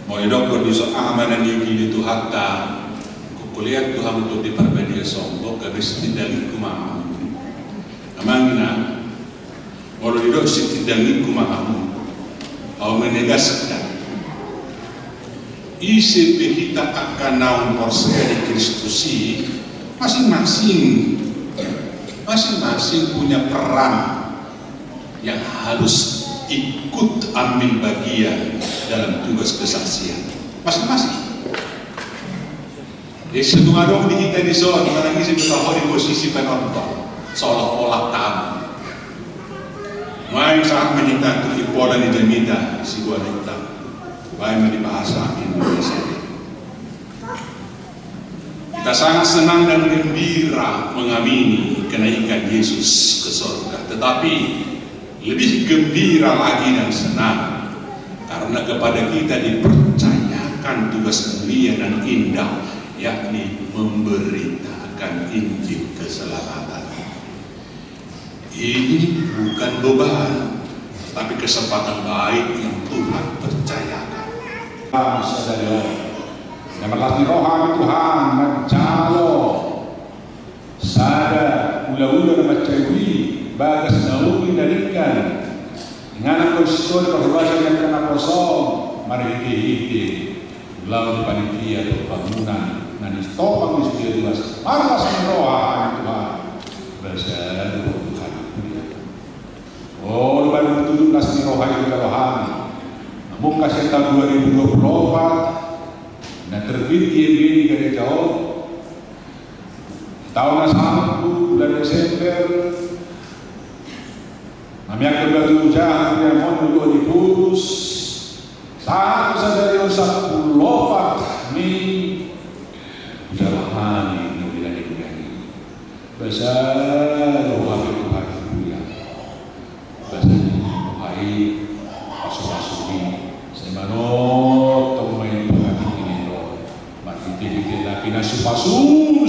Molo didokkon dison aha ma na niuji ni Tuhanta, Hulean tu hamu Tondi Parbadia Sombo, gabe sitindangingku ma hamu. Amang inang, molo didok sitindangingku ma hamu, ahu menegaskan, ise pe hita angka naung porsea di Kristus i, masing-masing, masing-masing punya peran yang harus ikut ambil bagian dalam tugas kesaksian. Masing-masing. Jadi, so tung adong di hita dison, manang ise pe taho di posisi penonton, seolah-olah tamu. Nuaeng sahat ma hita tu impola ni jamita sibuan inta. Baen ma di bahasa Indonesia. Kita sangat senang dan gembira mengamini kenaikan Yesus ke sorga. Tetapi lebih gembira lagi dan senang karena kepada kita dipercayakan tugas mulia dan indah, yakni memberitakan Injil keselamatan. Ini bukan beban, tapi kesempatan baik yang Tuhan percayakan. Sadari on, na marlas ni roha hami Tuhan manjalo sada ulaula na mansai uli, bagas na uli na denggan, inganan konsistori parhorasan ni angka naposo on marhitehite ulaon ni panitia pembangunan na nitopang ni sude ruas. Marlas ni roha hami Tuhan. Basa do Tuhan. O, baru tudun las ni roha i jalo hami. Mungka sian taon dua ribu dua puluh opat na terbit di M B N di gareja on. Taon na sampulu bulan Desember, na miangkon batu jahat di amon dua di purus. Sahat sadari on sampulu opat ni jalo hami na uli na denggan i. Basa do roha pe Tuhan, haleluya. Basa ni roha i, pasupasu ni, sai manongtong ma i pangapingan i do. Marhitehite na pinasupasu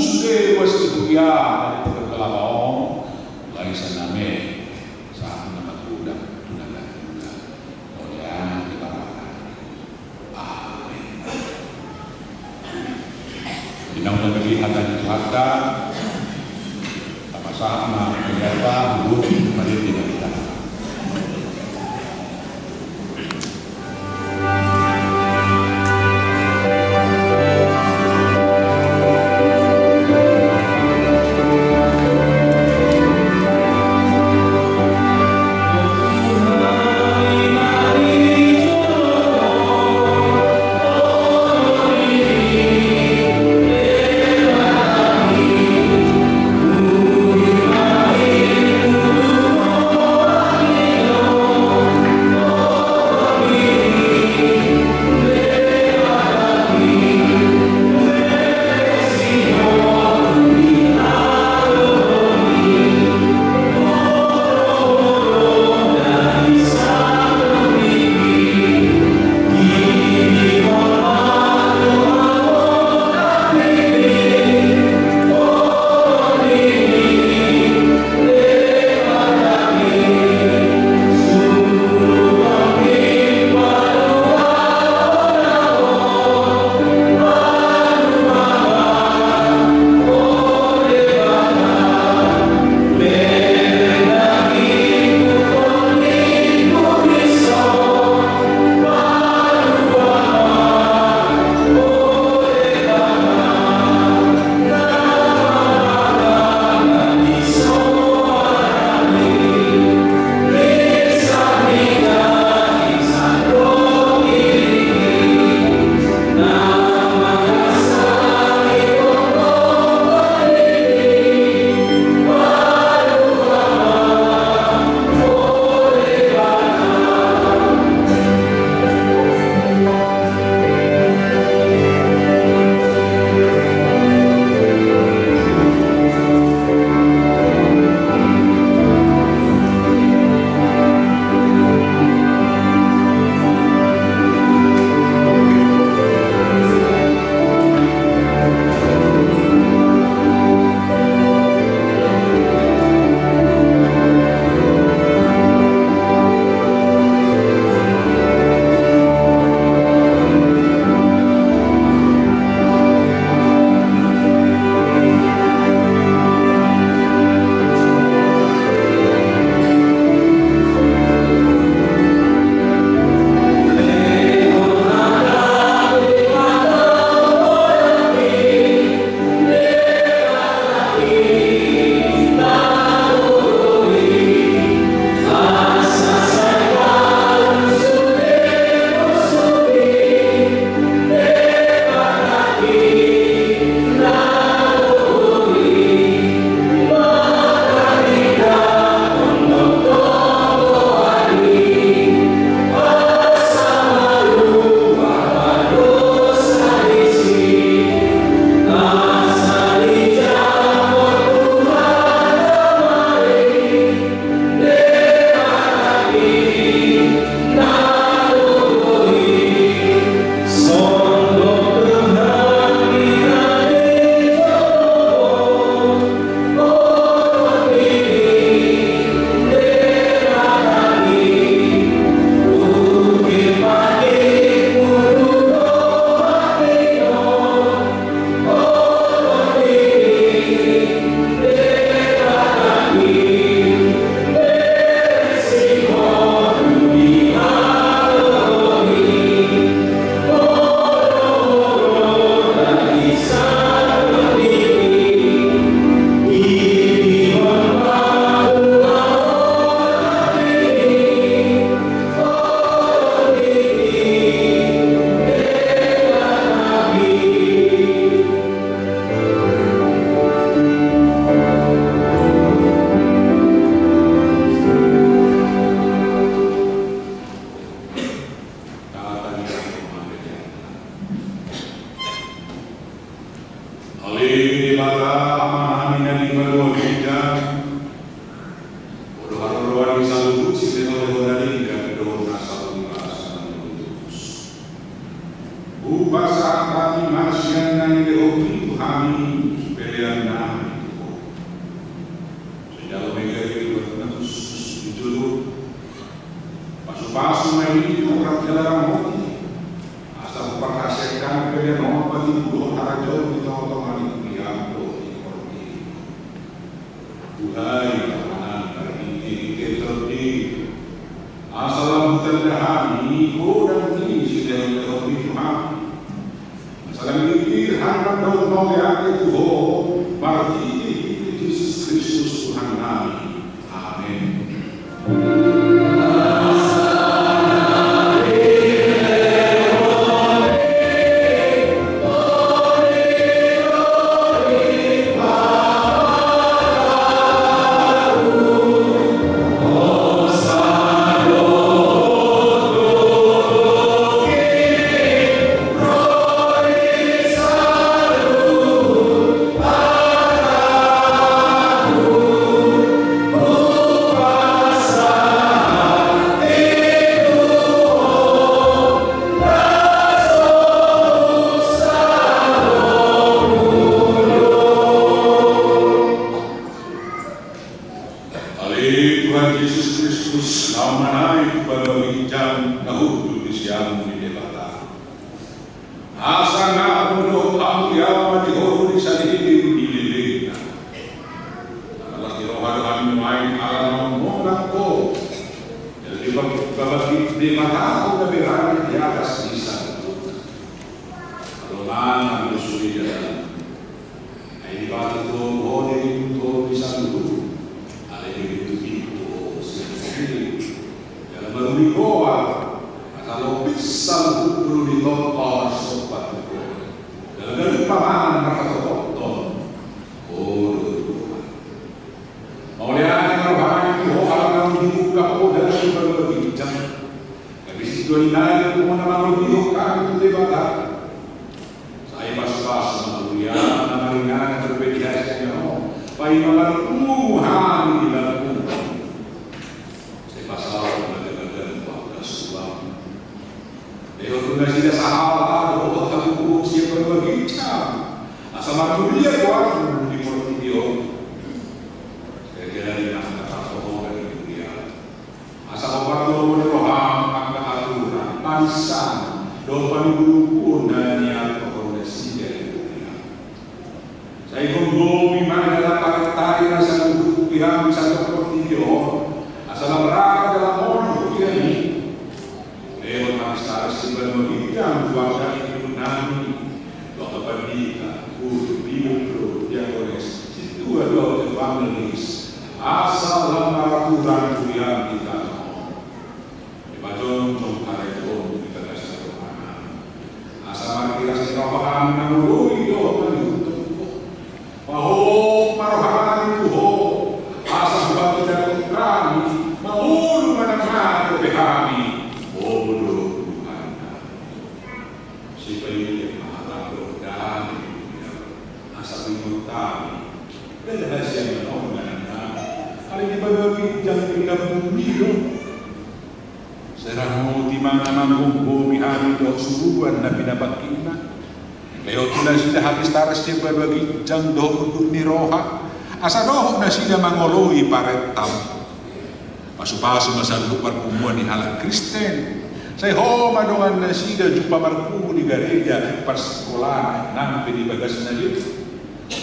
sude ruas ni huria na di Pondok Kelapa on, mulai sian na mehut sahat na mangudut tu na ganup. Mauliate ma di Debata. Amen. Di na uli na gabe hata ni Tuhanta, tapasahat ma hata ni Tuhanta, huhut marende ma hita. Amanami na di banua ginjang, molo haroroan ni saluhut silehonlehon na denggan dohot na salpu na salpu. Hupasahat hami ma sian na nilehonmi tu hami, pelean nami tu Ho. Sijalo mega di luar na khusus di jolo. Pasupasu ma i tu orang jalaran moti. Asa huparhaseang pelean on patimbulhon harajaon di tongatonga ni huriam dohot di portibi. Tuhai Amanami, marhitehite Tondi, asa lam hutanda hami godang ni silehonlehonmi tu hami. Asa lam hami mandok mauliate tu Ho, marhitehite Jesus Kristus Tuhannami. Amen. Ale Tuhan Jesus Kristus, na manaek tu banua ginjang na hundul di siamun ni Debata. Asa nga molo hamu ia ma di horu ni salelenglelengna. Las ni roha do hami nuaeng ala naung monang Ho. Jala dibagi Debata Ho na berani di atas ni saluhutna. Jala manang do sude jalan. Ai dibahen Ho, Ho diringot Ho di saluhut. Alai diringot Ho sian salelengleleng. Jala maruli Ho, asa lobi saluhut dolok ni tonga on somba tu Ho. Jala ganup pamangan marhatopothon Ho do Tuhan. Mauliate ma rohami tu Ho ala naung dibuka Ho dalan di banua ginjang. Gabe sintua ni nai do Ho na mangalehon hami tu Debata. Sai pasupasu ma huriaM na maringanan dope di hasiangan on, paima marpungu hami di lambungMu. Sai pasaorMu ma gabe gabe tu angka suang. Lehon tu nasida sahala dohot hagogoon sian banua ginjang, asa marmulia goarMu di portibi on. Sai gabe gabe ma angka parhohoman di huriaM. Asa Ho parjolo ni roham angka aturan, panissahan dohot panungkununkun na niaturhon nasida di huriaM. Sai gomgomi ma jala parentari na saluhut huriaM di saluhut portibi on, asa lam ragam jala monang huriaM i. Lehon ma pistaran sian banua ginjang tu angka induk nami, tu angka pandita, guru, pinggan, diakones, sintua dohot evangelis, asa lam maraturan huriaM di tano on. Dipajongjong harajaonMu di bagasan rohanami. Asa marhiras ni roha hami mangoloi dohot mangihuthon Ho. Pahohom ma rohanami tu Ho, asa huhatoranghon hami, mangolu manang mate pe hami, Ho do Tuhannami. Sipailia ma hatangku dame, asa huingot hami. Dala hasiangan on ma nang hami. Alai di banua ginjang pe lambungMi do. Sai ramoti ma na manggomgomi hami dohot suruan na pinapangkina. Lehon tu nasida hapistaran sian banua ginjang dohot unduk ni roha. Asa dohot nasida mangoloi parentaM. Pasupasu ma saluhut parpunguan ni halak Kristen. Sai Ho ma dongan nasida jumpa marpungu di gareja, parsikolaan, nang pe di bagas na denggan.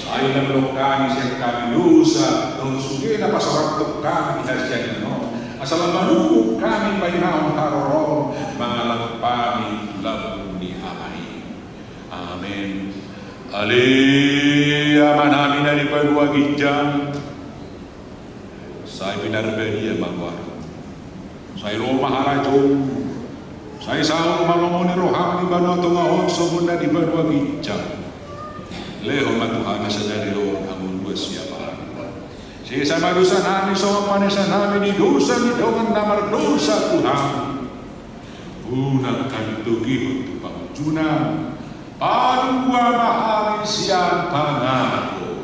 Ai lam dongkani sian hami dosa, dohot sude na pasoranghon hami di hasiangan on. Asa lam manungkun hami paimahon haroroM, mangalangka hami tu lambung ni Ama i. Amen. Ale Amanami na di banua ginjang. Sai pinarbadia ma goarMu. Sai ro ma harajaonMu. Sai saut ma lomo ni rohaM di banua tonga on songon na di banua ginjang. Lehon ma tu hami sadari on hangoluan siapari. Sesa ma dosanami songon panesanami di dosa ni dongan na mardosa tu hami. Unang hami togihon tu pangunjunan. Palua ma hami sian pangago.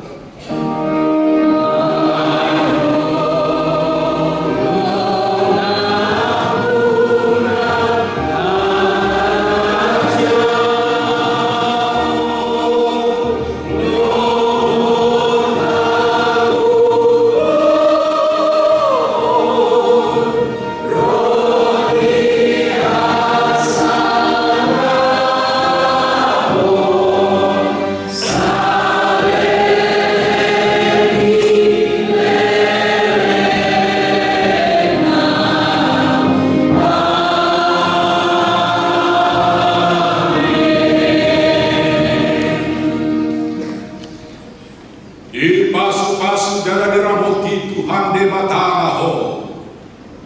Dipasupasu jala diramoti Tuhan Debata ma ho.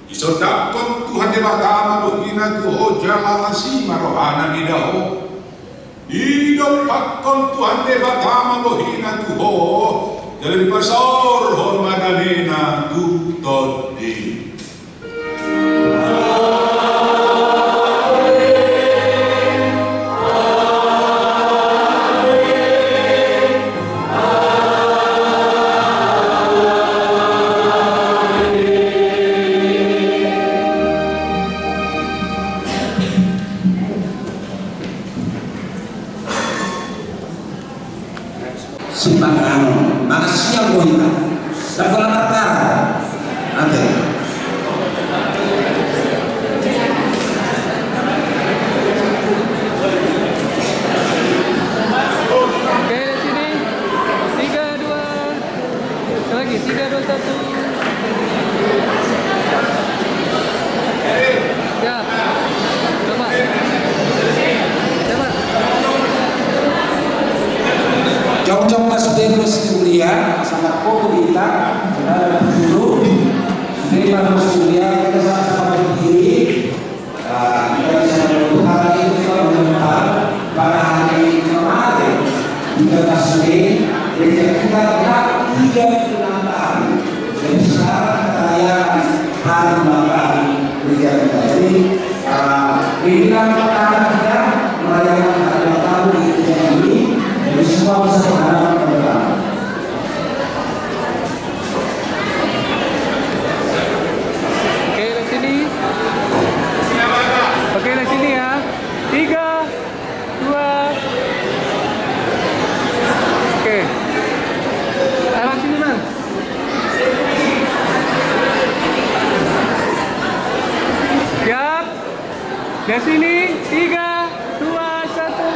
Disondangkon Tuhan Debata ma bohina tu ho jala asi ma rohana mida ho. Didompakkon Tuhan Debata ma bohina tu ho, jala dipasaorhon ma damena tu tondi. Simpanganon, makan siang bohita. Dapola martara. Ate. Oke, dari sini. Tiga, dua. Lagi, tiga, dua, satu. Ya. Coba. Coba. Jongjong ma sude, sude, sude, ya. Sama kopi kita. Sudah dulu. Sude ma, sude, ya. Kita sama-sama berdiri. Ah, kita bisa menentukan itu juga mengenal pada hari kemarin. Kita masih, gereja kita genap tiga puluh enam tahun. Jadi sekarang kita rayakan hari ulang tahun gereja kita. Jadi, ah, inilah pertama kita merayakan hari ulang tahun di gereja ini. Jadi semua bisa menghadap ke depan. Oke, dari sini. Oke, dari sini ya. Tiga, dua. Oke. Arah sini, Bang. Siap. Dari sini. Tiga, dua, satu.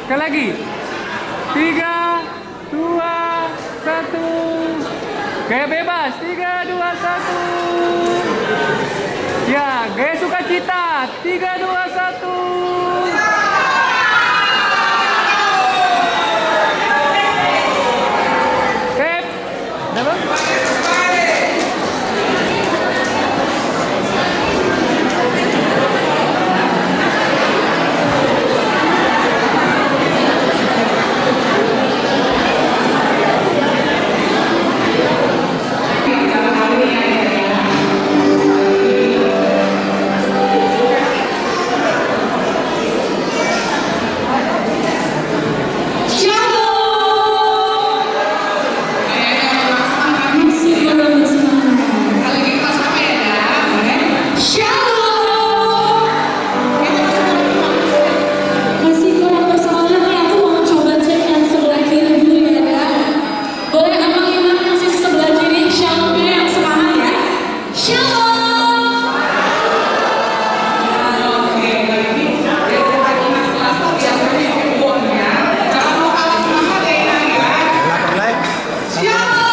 Sekali lagi. Tiga, dua, satu. Gaya bebas. Tiga, dua, satu. Ya, gaya sukacita. Tiga, dua, satu. Sip. Shalom. Masih kurang bersemangat. Kalau gitu, pas apa ya, Dak? Shalom. Masih kurang bersemangat nih, aku mau coba cek yang sebelah kiri dulu ya, Dak. Boleh abang imam yang sisi sebelah kiri, shalomnya yang semangat ya. Shalom. Oke, kali ini kita lagi Selasa biasanya ya, Bang, ya. Jangan mau kalah semangat ya, Inang, ya. Shalom.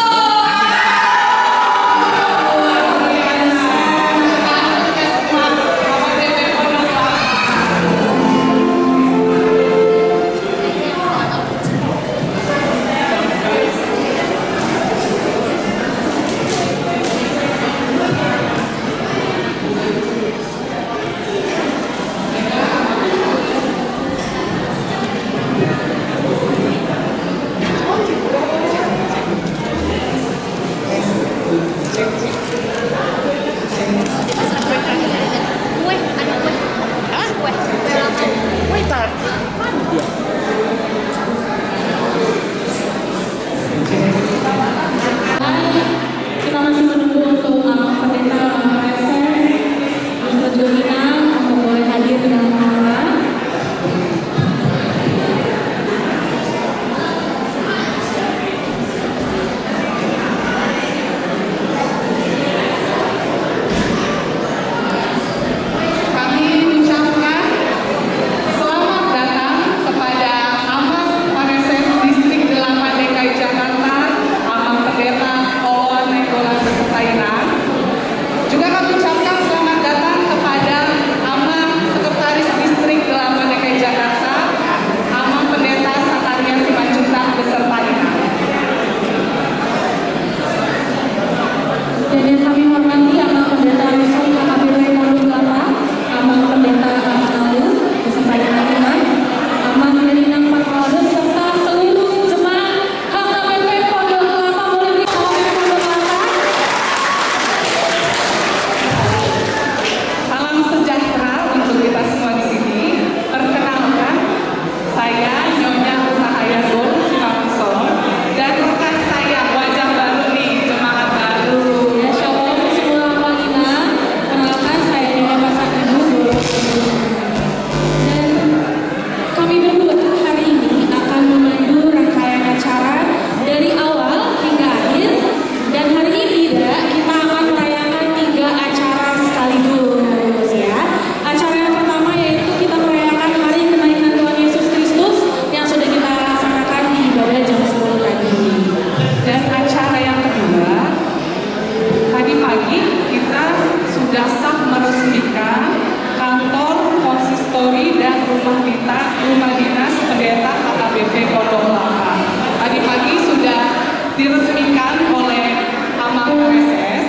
Diresmikan oleh Amang R S S.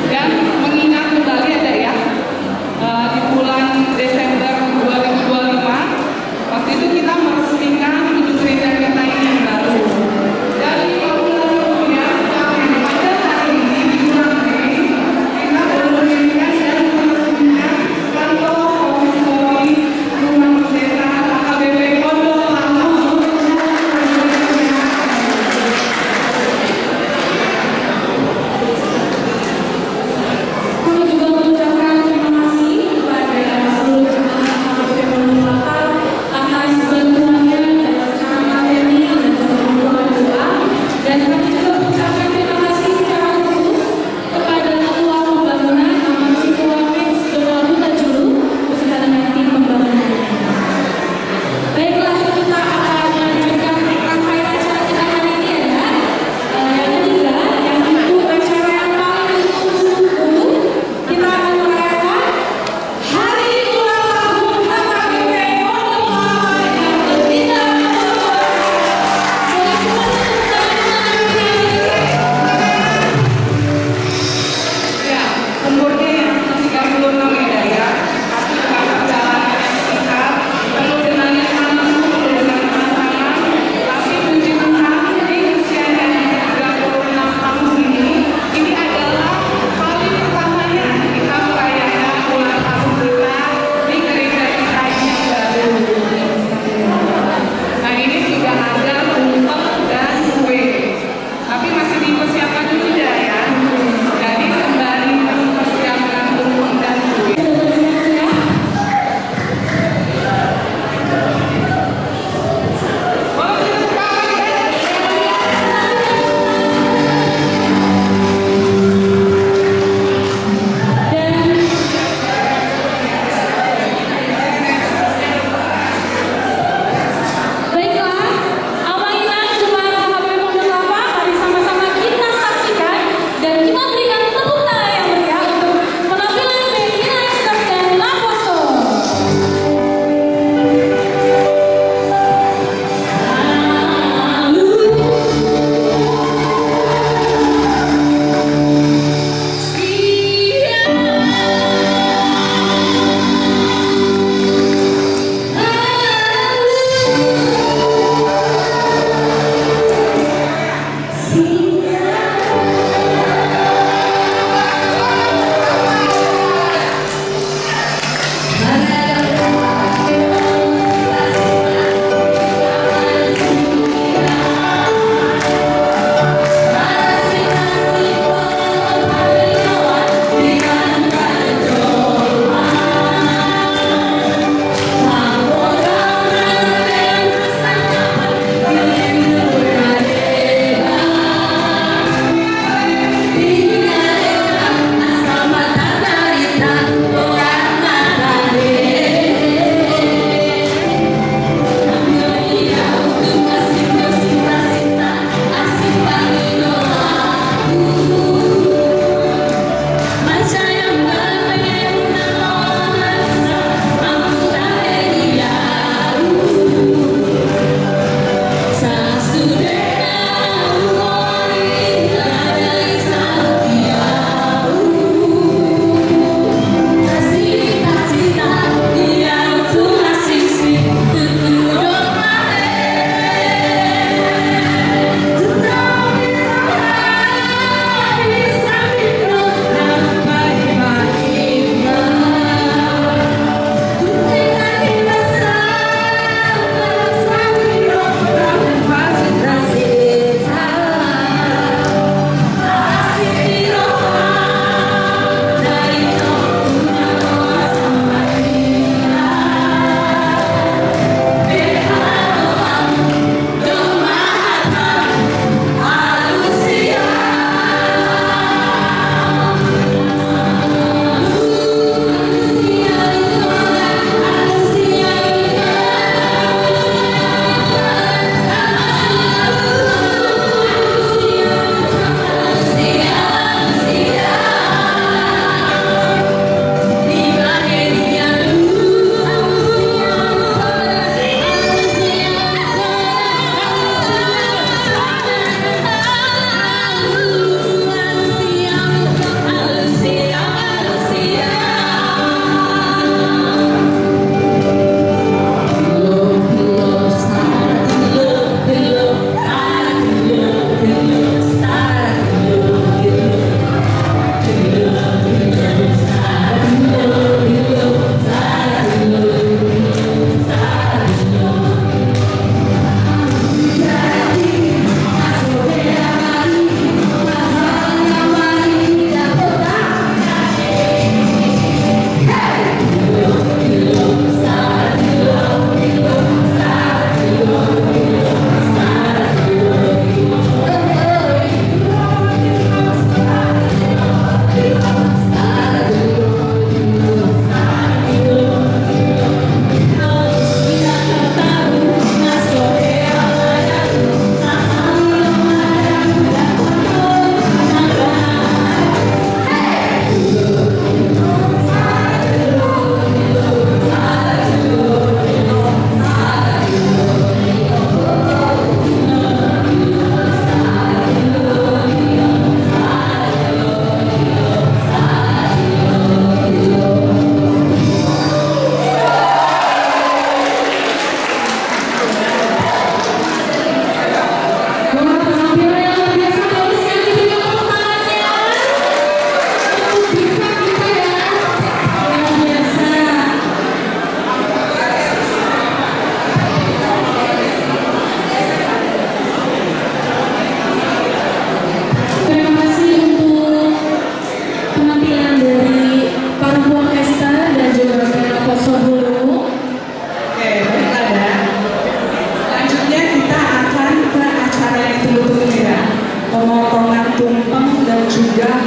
Dan mengingat kembali ada ya, eh, di bulan Desember dua ribu dua puluh lima, waktu itu kita meresmikan gedung gereja kita ini yang baru. Dan lima bulan kemudian, pada hari ini, di bulan Mei, kita baru mendirikan dan meresmikan kantor Office Boy Rumah Pendeta A K B P Pondok Labu.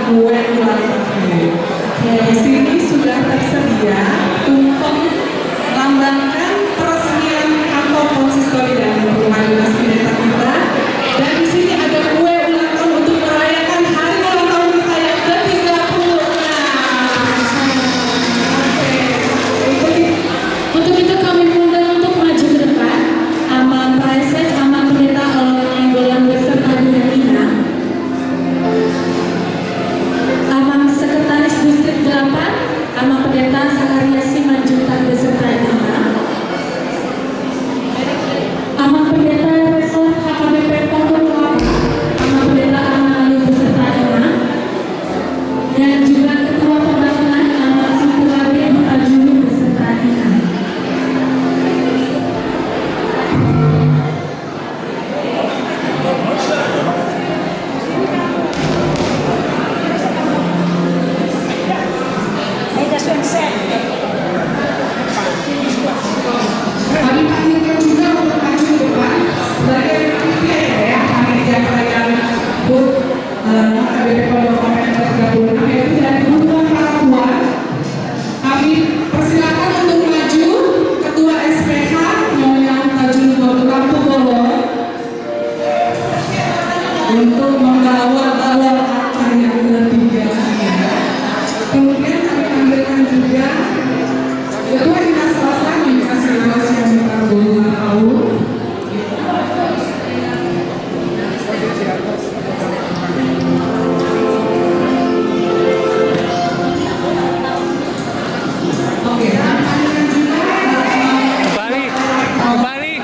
Kue ulang tahun. Di sini sudah tersedia tumpeng lambangkan peresmian kantor konsistori dan perumahan dinas pendeta kita. Dan di sini ada kue ulang tahun untuk merayakan hari ulang tahun kita yang ketiga puluh enam. Oke. Untuk itu, untuk itu kami mengundang untuk maju ke depan, Amang Praeses, Amang Pendeta Olga Nainggolan beserta dengan Inang. Amang Sekretaris Distrik delapan, Amang Pendeta Zakarias Simanjuntak beserta Inang. Amang Pendeta Resor H K B P Pondok Kelapa, Amang Pendeta Arman Alu beserta Inang. Dan juga Ketua Pembangunan, Amang Sinturabe Hutajuhu beserta Inang. Kami panggilkan juga untuk maju ke depan sebagai panitia, ya, panitia perayaan HUT, eh, H K B P Pondok Kelapa yang ketiga puluh enam, yaitu dari Butuan Parapuan. Kami persilakan untuk maju Ketua S P H, Nyonya Hutajuhu Lampu Bolon, untuk membawa bawang acar yang ketiga. Kemudian kami panggilkan juga Ketua Dinas Swasta, Nyonya Silvia Sianipar Bolu Marpaung. Kembali, kembali.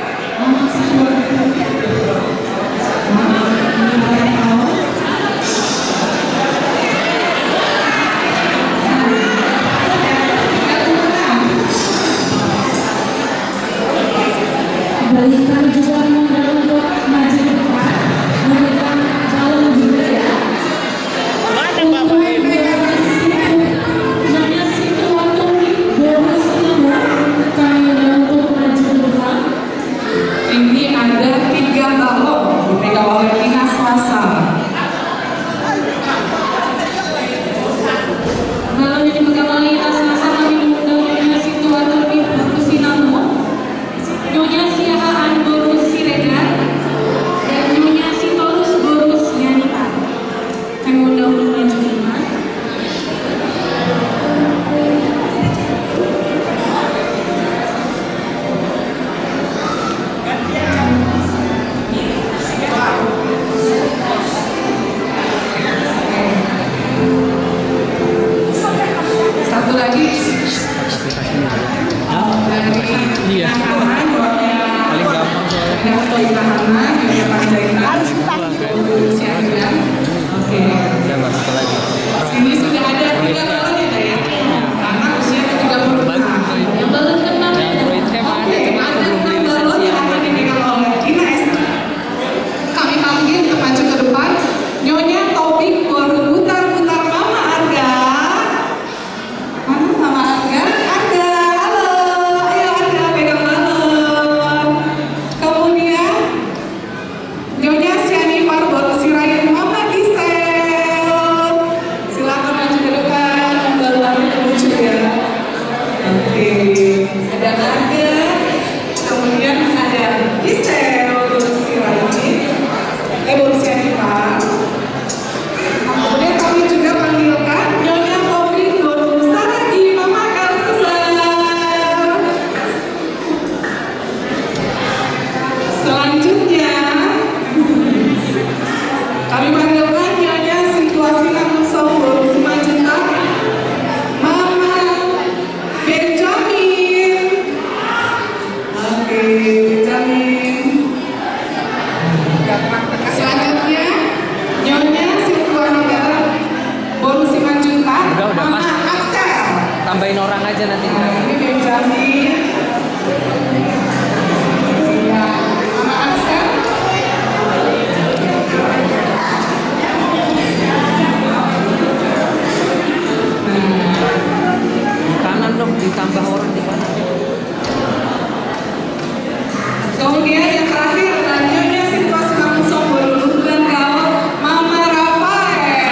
Baik, kami juga mengundang untuk maju ke depan, memberikan balon juga, ya. Mana Bapak ini? Nyonya Situaturi Boru Sinamo, kami undang untuk maju ke depan. Ini ada tiga balon dipegang oleh Dinas Swasta. Balon yang dipegang oleh Dinas Swasta, kami mengundang Nyonya Situaturi Boru Sinamo, Nyonya Siahaan Boru Siregar, dan Nyonya Sitorus Boru Sianipar. Kami undang untuk maju ke depan. Satu lagi. Iya. Paling gampang soalnya. Oke. Ini sudah ada tiga balon ya, Kak, ya? Karena usianya tiga puluh enam. Yang balon keenam ya? Oke, ada enam balon yang akan dipegang oleh Dinas. Kami panggil untuk maju ke depan, Nyonya Tobing Boru Butar-Butar, Mama Arga. Mana Mama Arga? Arga, halo. Ayo Arga, pegang balon. Kemudian Nyonya Sianipar Boru Sirait, Mama Gisel. Silakan maju ke depan, balonnya lucu ya. Oke, ada Arga, kemudian ada Gisel Boru Sirait, eh, Boru Sianipar. Kemudian kami juga panggilkan Nyonya Poppy Boru Saragi, Mama Alsasar. Selanjutnya, kami panggilkan Nyonya Situasi Langsung Boru Simanjuntak, Mama Benjamin. Oke, Benjamin. Selanjutnya, Nyonya Situasi Langsung Boru Simanjuntak, udah, udah, Mama pas. Axel. Tambahin orang aja nanti. Nah, ini Benjamin. Iya, Mama Axel. Nah. Di kanan dong, ditambah orang di kanan. Kemudian yang terakhir, selanjutnya Situasi Langsung Boru Lumban Gaol, Mama Rafael.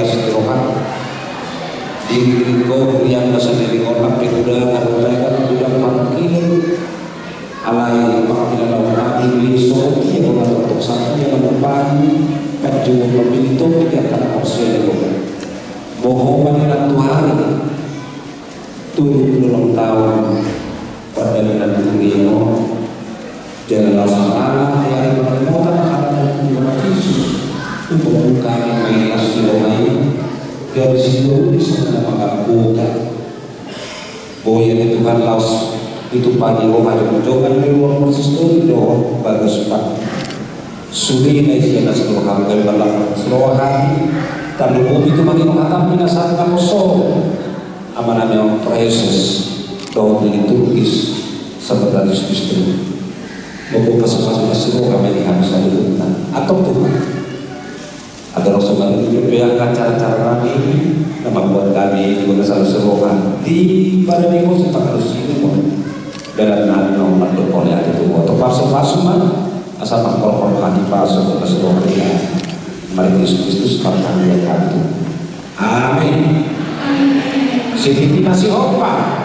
Siroha. Di ringkot rian na sandiri orang pe udah ada mereka udah parkir. Alai pangkilalaon nami di so ia orang tok satu yang menumpahi. Kan juga pemilik toko dia akan konser itu. Bohong mana tu hari. Tujuh puluh enam tahun. Pardalanan dunia on. Jala laos halak ni ari panghormatan halak ni Tuhan Yesus. Untuk buka ni main nasi lomai. Dari situ di sana mangangkutan. Boya ni Tuhan laos ditumpangi roha jongjongan ni ruang konsistori do bagas pan. Sude na isi anak siroha gabe balak siroha. Tandu bobi tu bagi mengatapi na saat na kosong. Amanami on preses dohot liturgis sekretaris distrik. Mambuat pasu-pasu na siroha ma di hami saluhutna. Antong Tuhan. Agar songon i pe angka acara-acara nami na mambuat hami di bagasan siroha di pada di musim pakalusi ini pun dalan nami na mandok oleh ati tu boto pasu-pasu ma asa mangkorhon hami pasu na siroha. Mari Kristus Kristus martangiang hami tu. Amin. Sititi masih opa.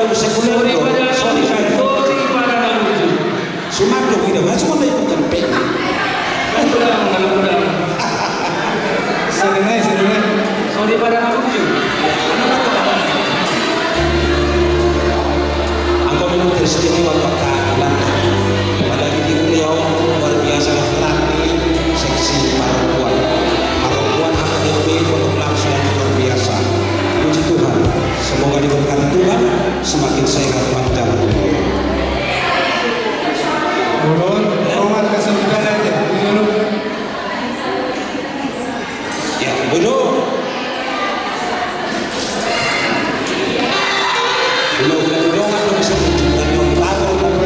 Sorry pada, sorry pada, sorry pada na lucu. Sumak do, ida, masuk mana itu kan pe. Ulang, ulang, ulang. Sorry, sorry. Sorry pada na lucu. Anggo memang tes ini bapak tak lama. Pada gigi beliau luar biasa lah, seksi perempuan. Perempuan H K B P untuk langsung luar biasa. Puji Tuhan. Semoga diberkati Tuhan, semakin sehat, panjang umur. Ulun, Roman, kasih buka aja. Dulu. Ya, dulu. Dulu, dulu, dulu, dulu, dulu, dulu, dulu, dulu,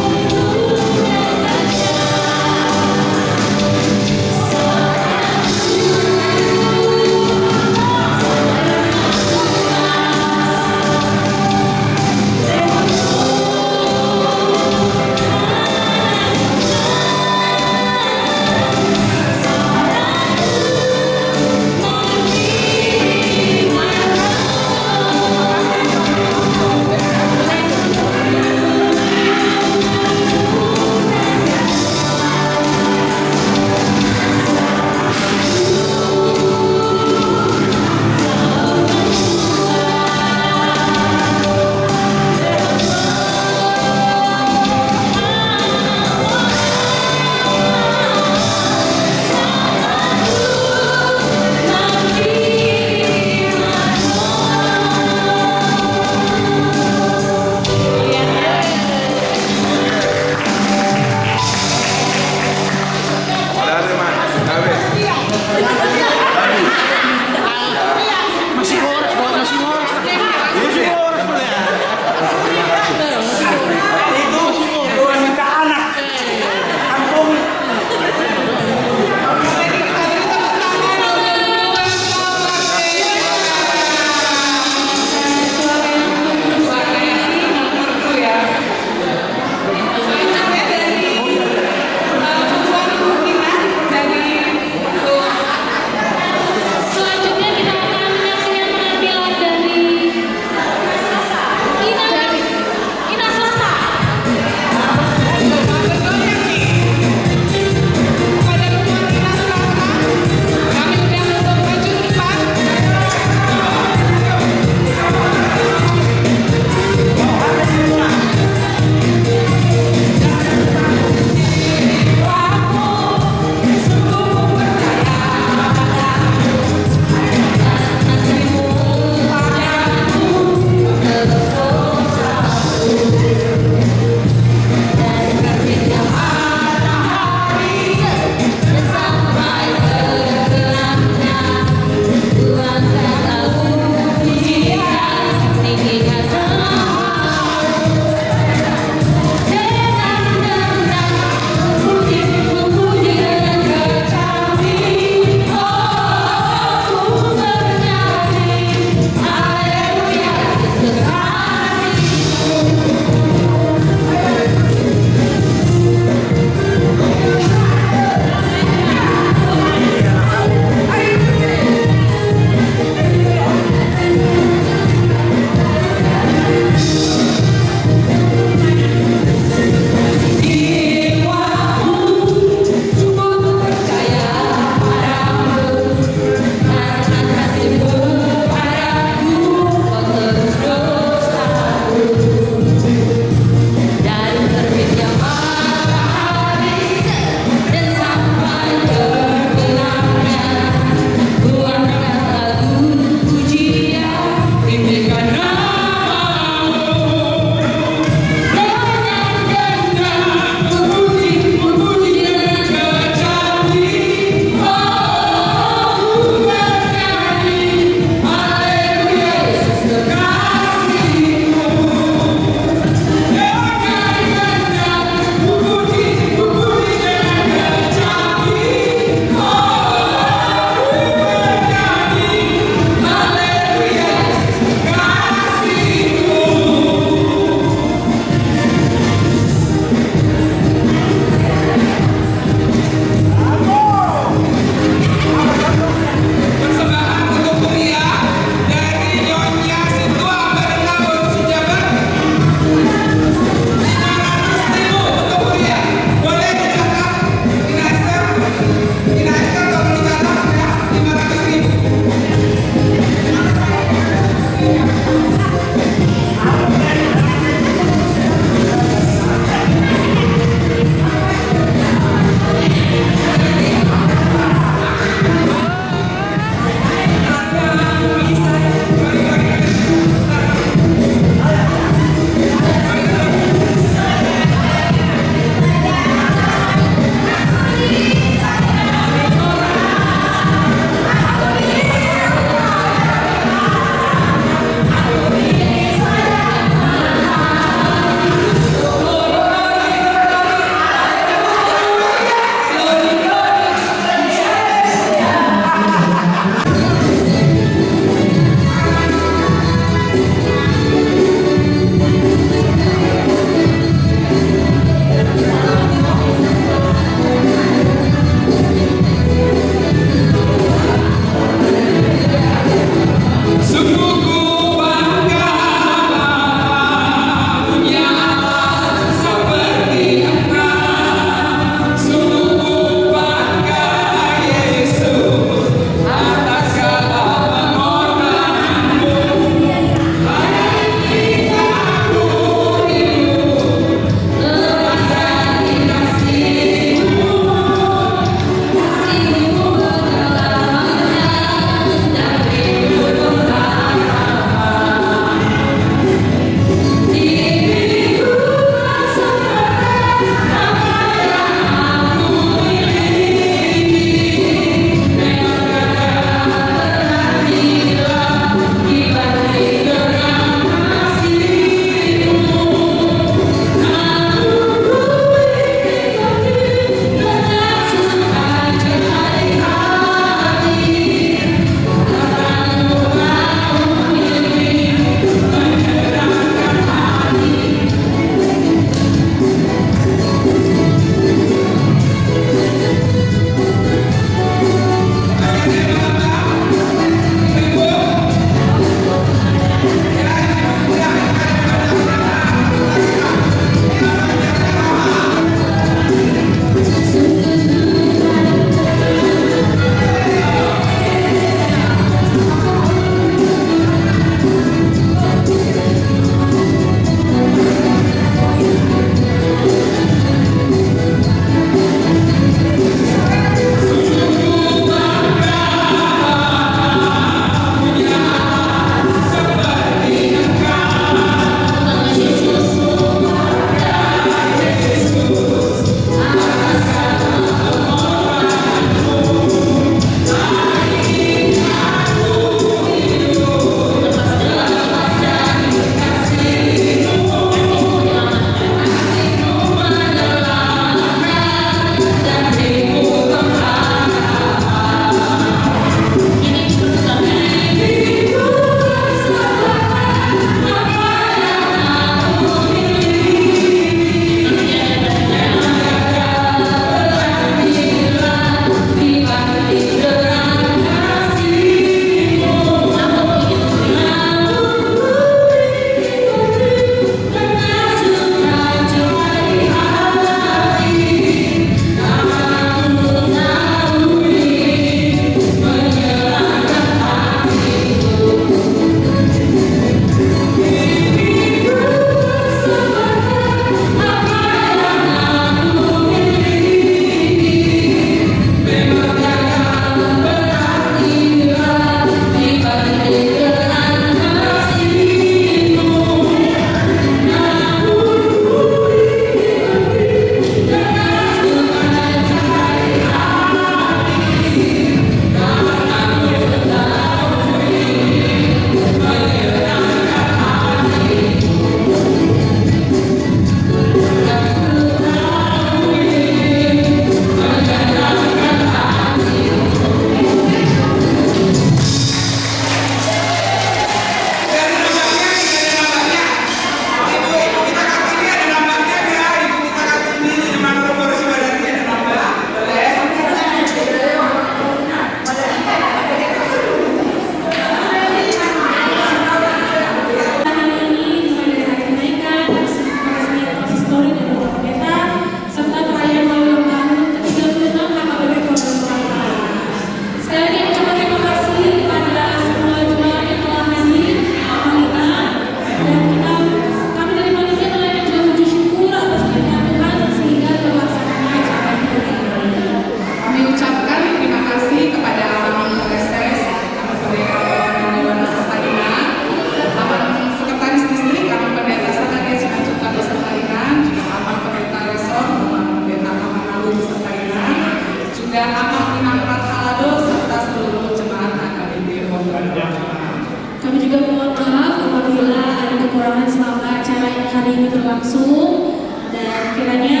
Dan kiranya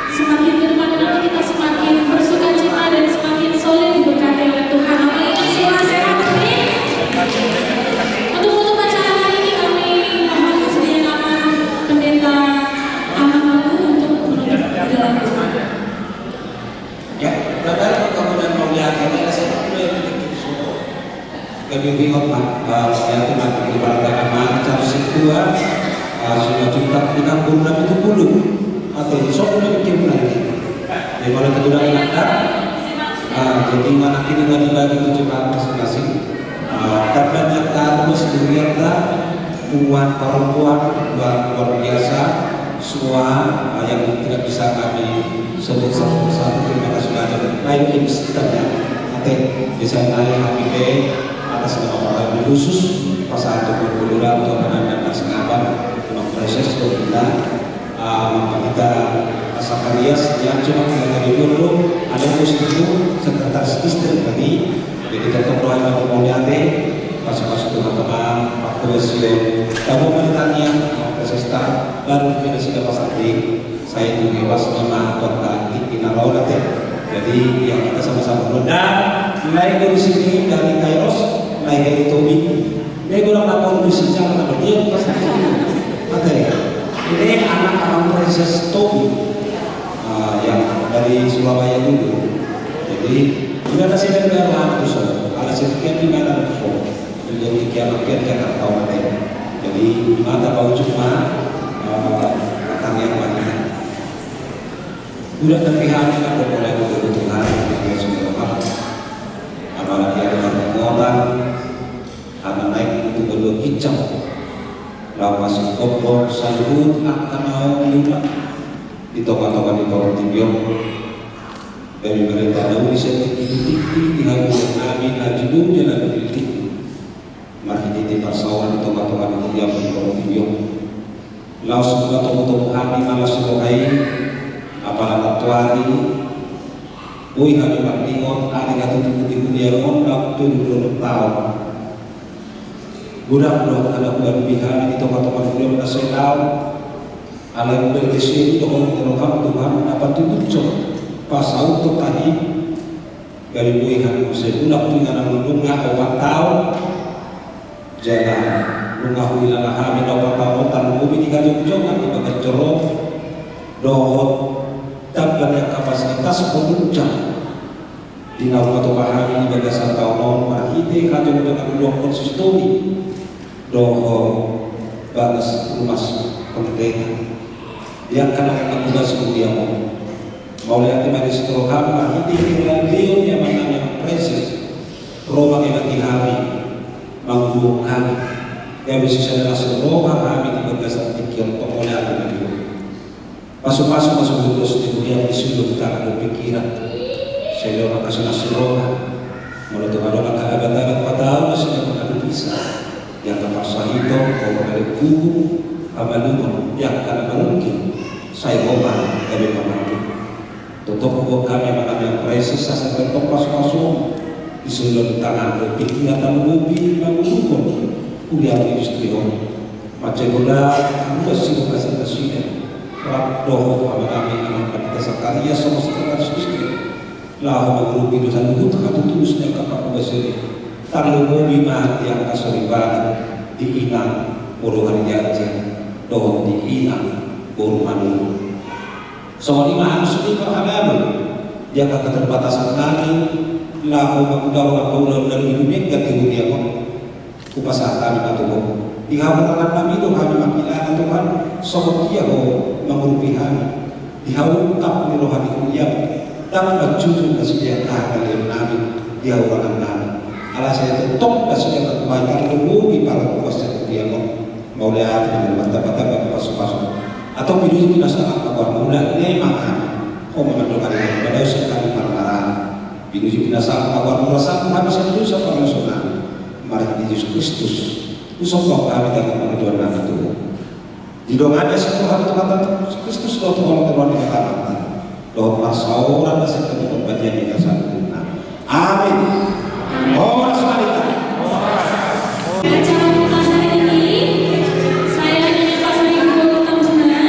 semakin ke depan nanti kita semakin bersukacita dan semakin solid diberkati oleh Tuhan. Amin. Sehat, sehat, amin. Untuk menutup acara hari ini kami mohon kesediaan Pendeta Ahmad Agung untuk menutup dalam doa. Ya, Bapak, kamu dan mau lihat ini, saya tidak bisa. Gabe huingot ma, eh, ya, tu ma, di paradakan ma, acara sintua, eh, sintua Jutak di kampung na pitu pulu. Ate, so, ini bikin mulai. Jadi, kalau kebetulan ada, eh, jadi mana kini nggak dibagi tu jemaat masing-masing. Eh, terbanyak kampus dilihat, buat perempuan, luar, luar biasa. Semua, eh, yang tidak bisa kami sebut satu persatu, terima kasih banyak. Baik, Ibu Sekda, ya. Ate, di sana ya, Habib, atas nama para khusus, pasangan untuk berdoa, untuk penanda dan sengapan, memang proses untuk kita, eh, kita Zakarias, yang cuma kita tadi dulu, ada khusus itu, sekretaris istri tadi, jadi tetap doa yang mau lihat, pas-pas tuh, teman-teman, waktu sih, kamu menitanya, mau ke sesta, baru kita sudah pasang di Sai tu bebas ma tu angka tingki na ro, ate. Jadi, ya, kita sama-sama berdoa. Dan mulai dari sini, dari Kairos, mulai dari Tobi. Dia bilang, "Apa lu di sini? Jangan apa dia, pas di sini." Ate. Ini anak Abang Princess Tobi. Ah, yang dari Surabaya dulu. Jadi, udah kasih dari Merah, tuh, so. Ada sedikit di mana, tuh, so. Jadi, kiamat kan Jakarta, Mate. Jadi, mata bau cuma, eh, akan yang mana. Udah tapi hati kan berkolai kebutuhan, dia semua. Apalagi ada permohonan, karena naik itu kedua kicau. Lalu masih kopong, salut, akan mau lima. Di tengah-tengah di kolong tibiong. Dari mereka tahu di sini, di habuan kami, na judul dia lagu di Marhititi parsaoran di tongah-tongah ni huria, di tongah tibiong. Laos ma tongah-tongah hami malas roha i, apala na tuari. Boi hami marningot, ari hatutubu di huria on, na tolu pulu onom taon. Godang do angka na huadopi hami di tongah-tongah huria on na sai laon. Alai berkeseni do Holong ni roham Tuhan, na patuduhon, pasauthon hami. Gabe boi hami muse, mulak tu inganan on nunga opat taon. Jala nunga huhilala hami na opat taon on tarlumobi di hajongjongan di bagas joro dohot tamba ni angka fasilitas penunjang di na hupatupa hami di bagasan taon on marhite hajongjongan ulaon konsistori dohot bagas rumas pendeta. Di angka na mangkugas huria on. Mauliate ma disi tu roham marhite hira leon ni amang nami Princess. Ro ma hami, mangurupi hami. Gabe sisada las roha hami di bagasan tingki on, mauliate ma di ho. Pasu-pasu ma suhut dos di huria on di sulu tangan dohot pikiran. Sai laho mangkasunas roha. Molo tung adong angka abat-abat, patau ma sude mangadu bisa. Di angka parsahiton, horong na lengkung, hamalumon, di angka na marungkil, sai ho ma gabe pamantu. Tongtong huboan hami amang nami Princess, asa tongtong pasu-pasu, di solu tangan dohot pikiran tarlumobi mangurupi huria ni istri on. Mansai godang, dua sibukasan nasida. Rap dohot amang nami amang Pandita Zakarias, songon sekretaris istri. Laho mangurupi dohot saluhut hatutulus ni angka parhobas i. Tarlumobi ma di angka soripada, di inang boru Harianja, dohot di inang boru Manurung. Songon i ma hami sude parhalado, di angka keterbatasan nami, laho mangulahon angka ulaon na lobi dumenggan di huria on. Hupasahat hami ma tu ho. Di hahurangan nami do hami mangkilala Tuhan, songon dia ho mangurupi hami. Di haungkap ni roha ni huria, ndang manjujung nasida angka haleon nami di hahurangan nami. Alai sai tongtong nasida mangkuhai tarlumobi parhobas ni huria on. Mauliate ma, martamba-tamba ma pasu-pasu. Antong pinuji pinasahat ma goarmu, Tuhan, memang hami. Ho ma mandongani hami, padaosi hami marmaraan. Pinuji pinasahat ma goarmu, rasa hami sian dosa pardosa nami. Marhite Jesus Kristus. Husomba hami tangan pangaduan nami tu ho. Didongani asi ni Tuhan Tuhanta Jesus Kristus dohot holong ni roha ni Debata Amanta, dohot parsaoran na sintong dohot badia ni hita saluhutna. Amin. Horas ma di hita. Acara kita hari ini, saya Nyonya Pasaribu Guru Tambuna,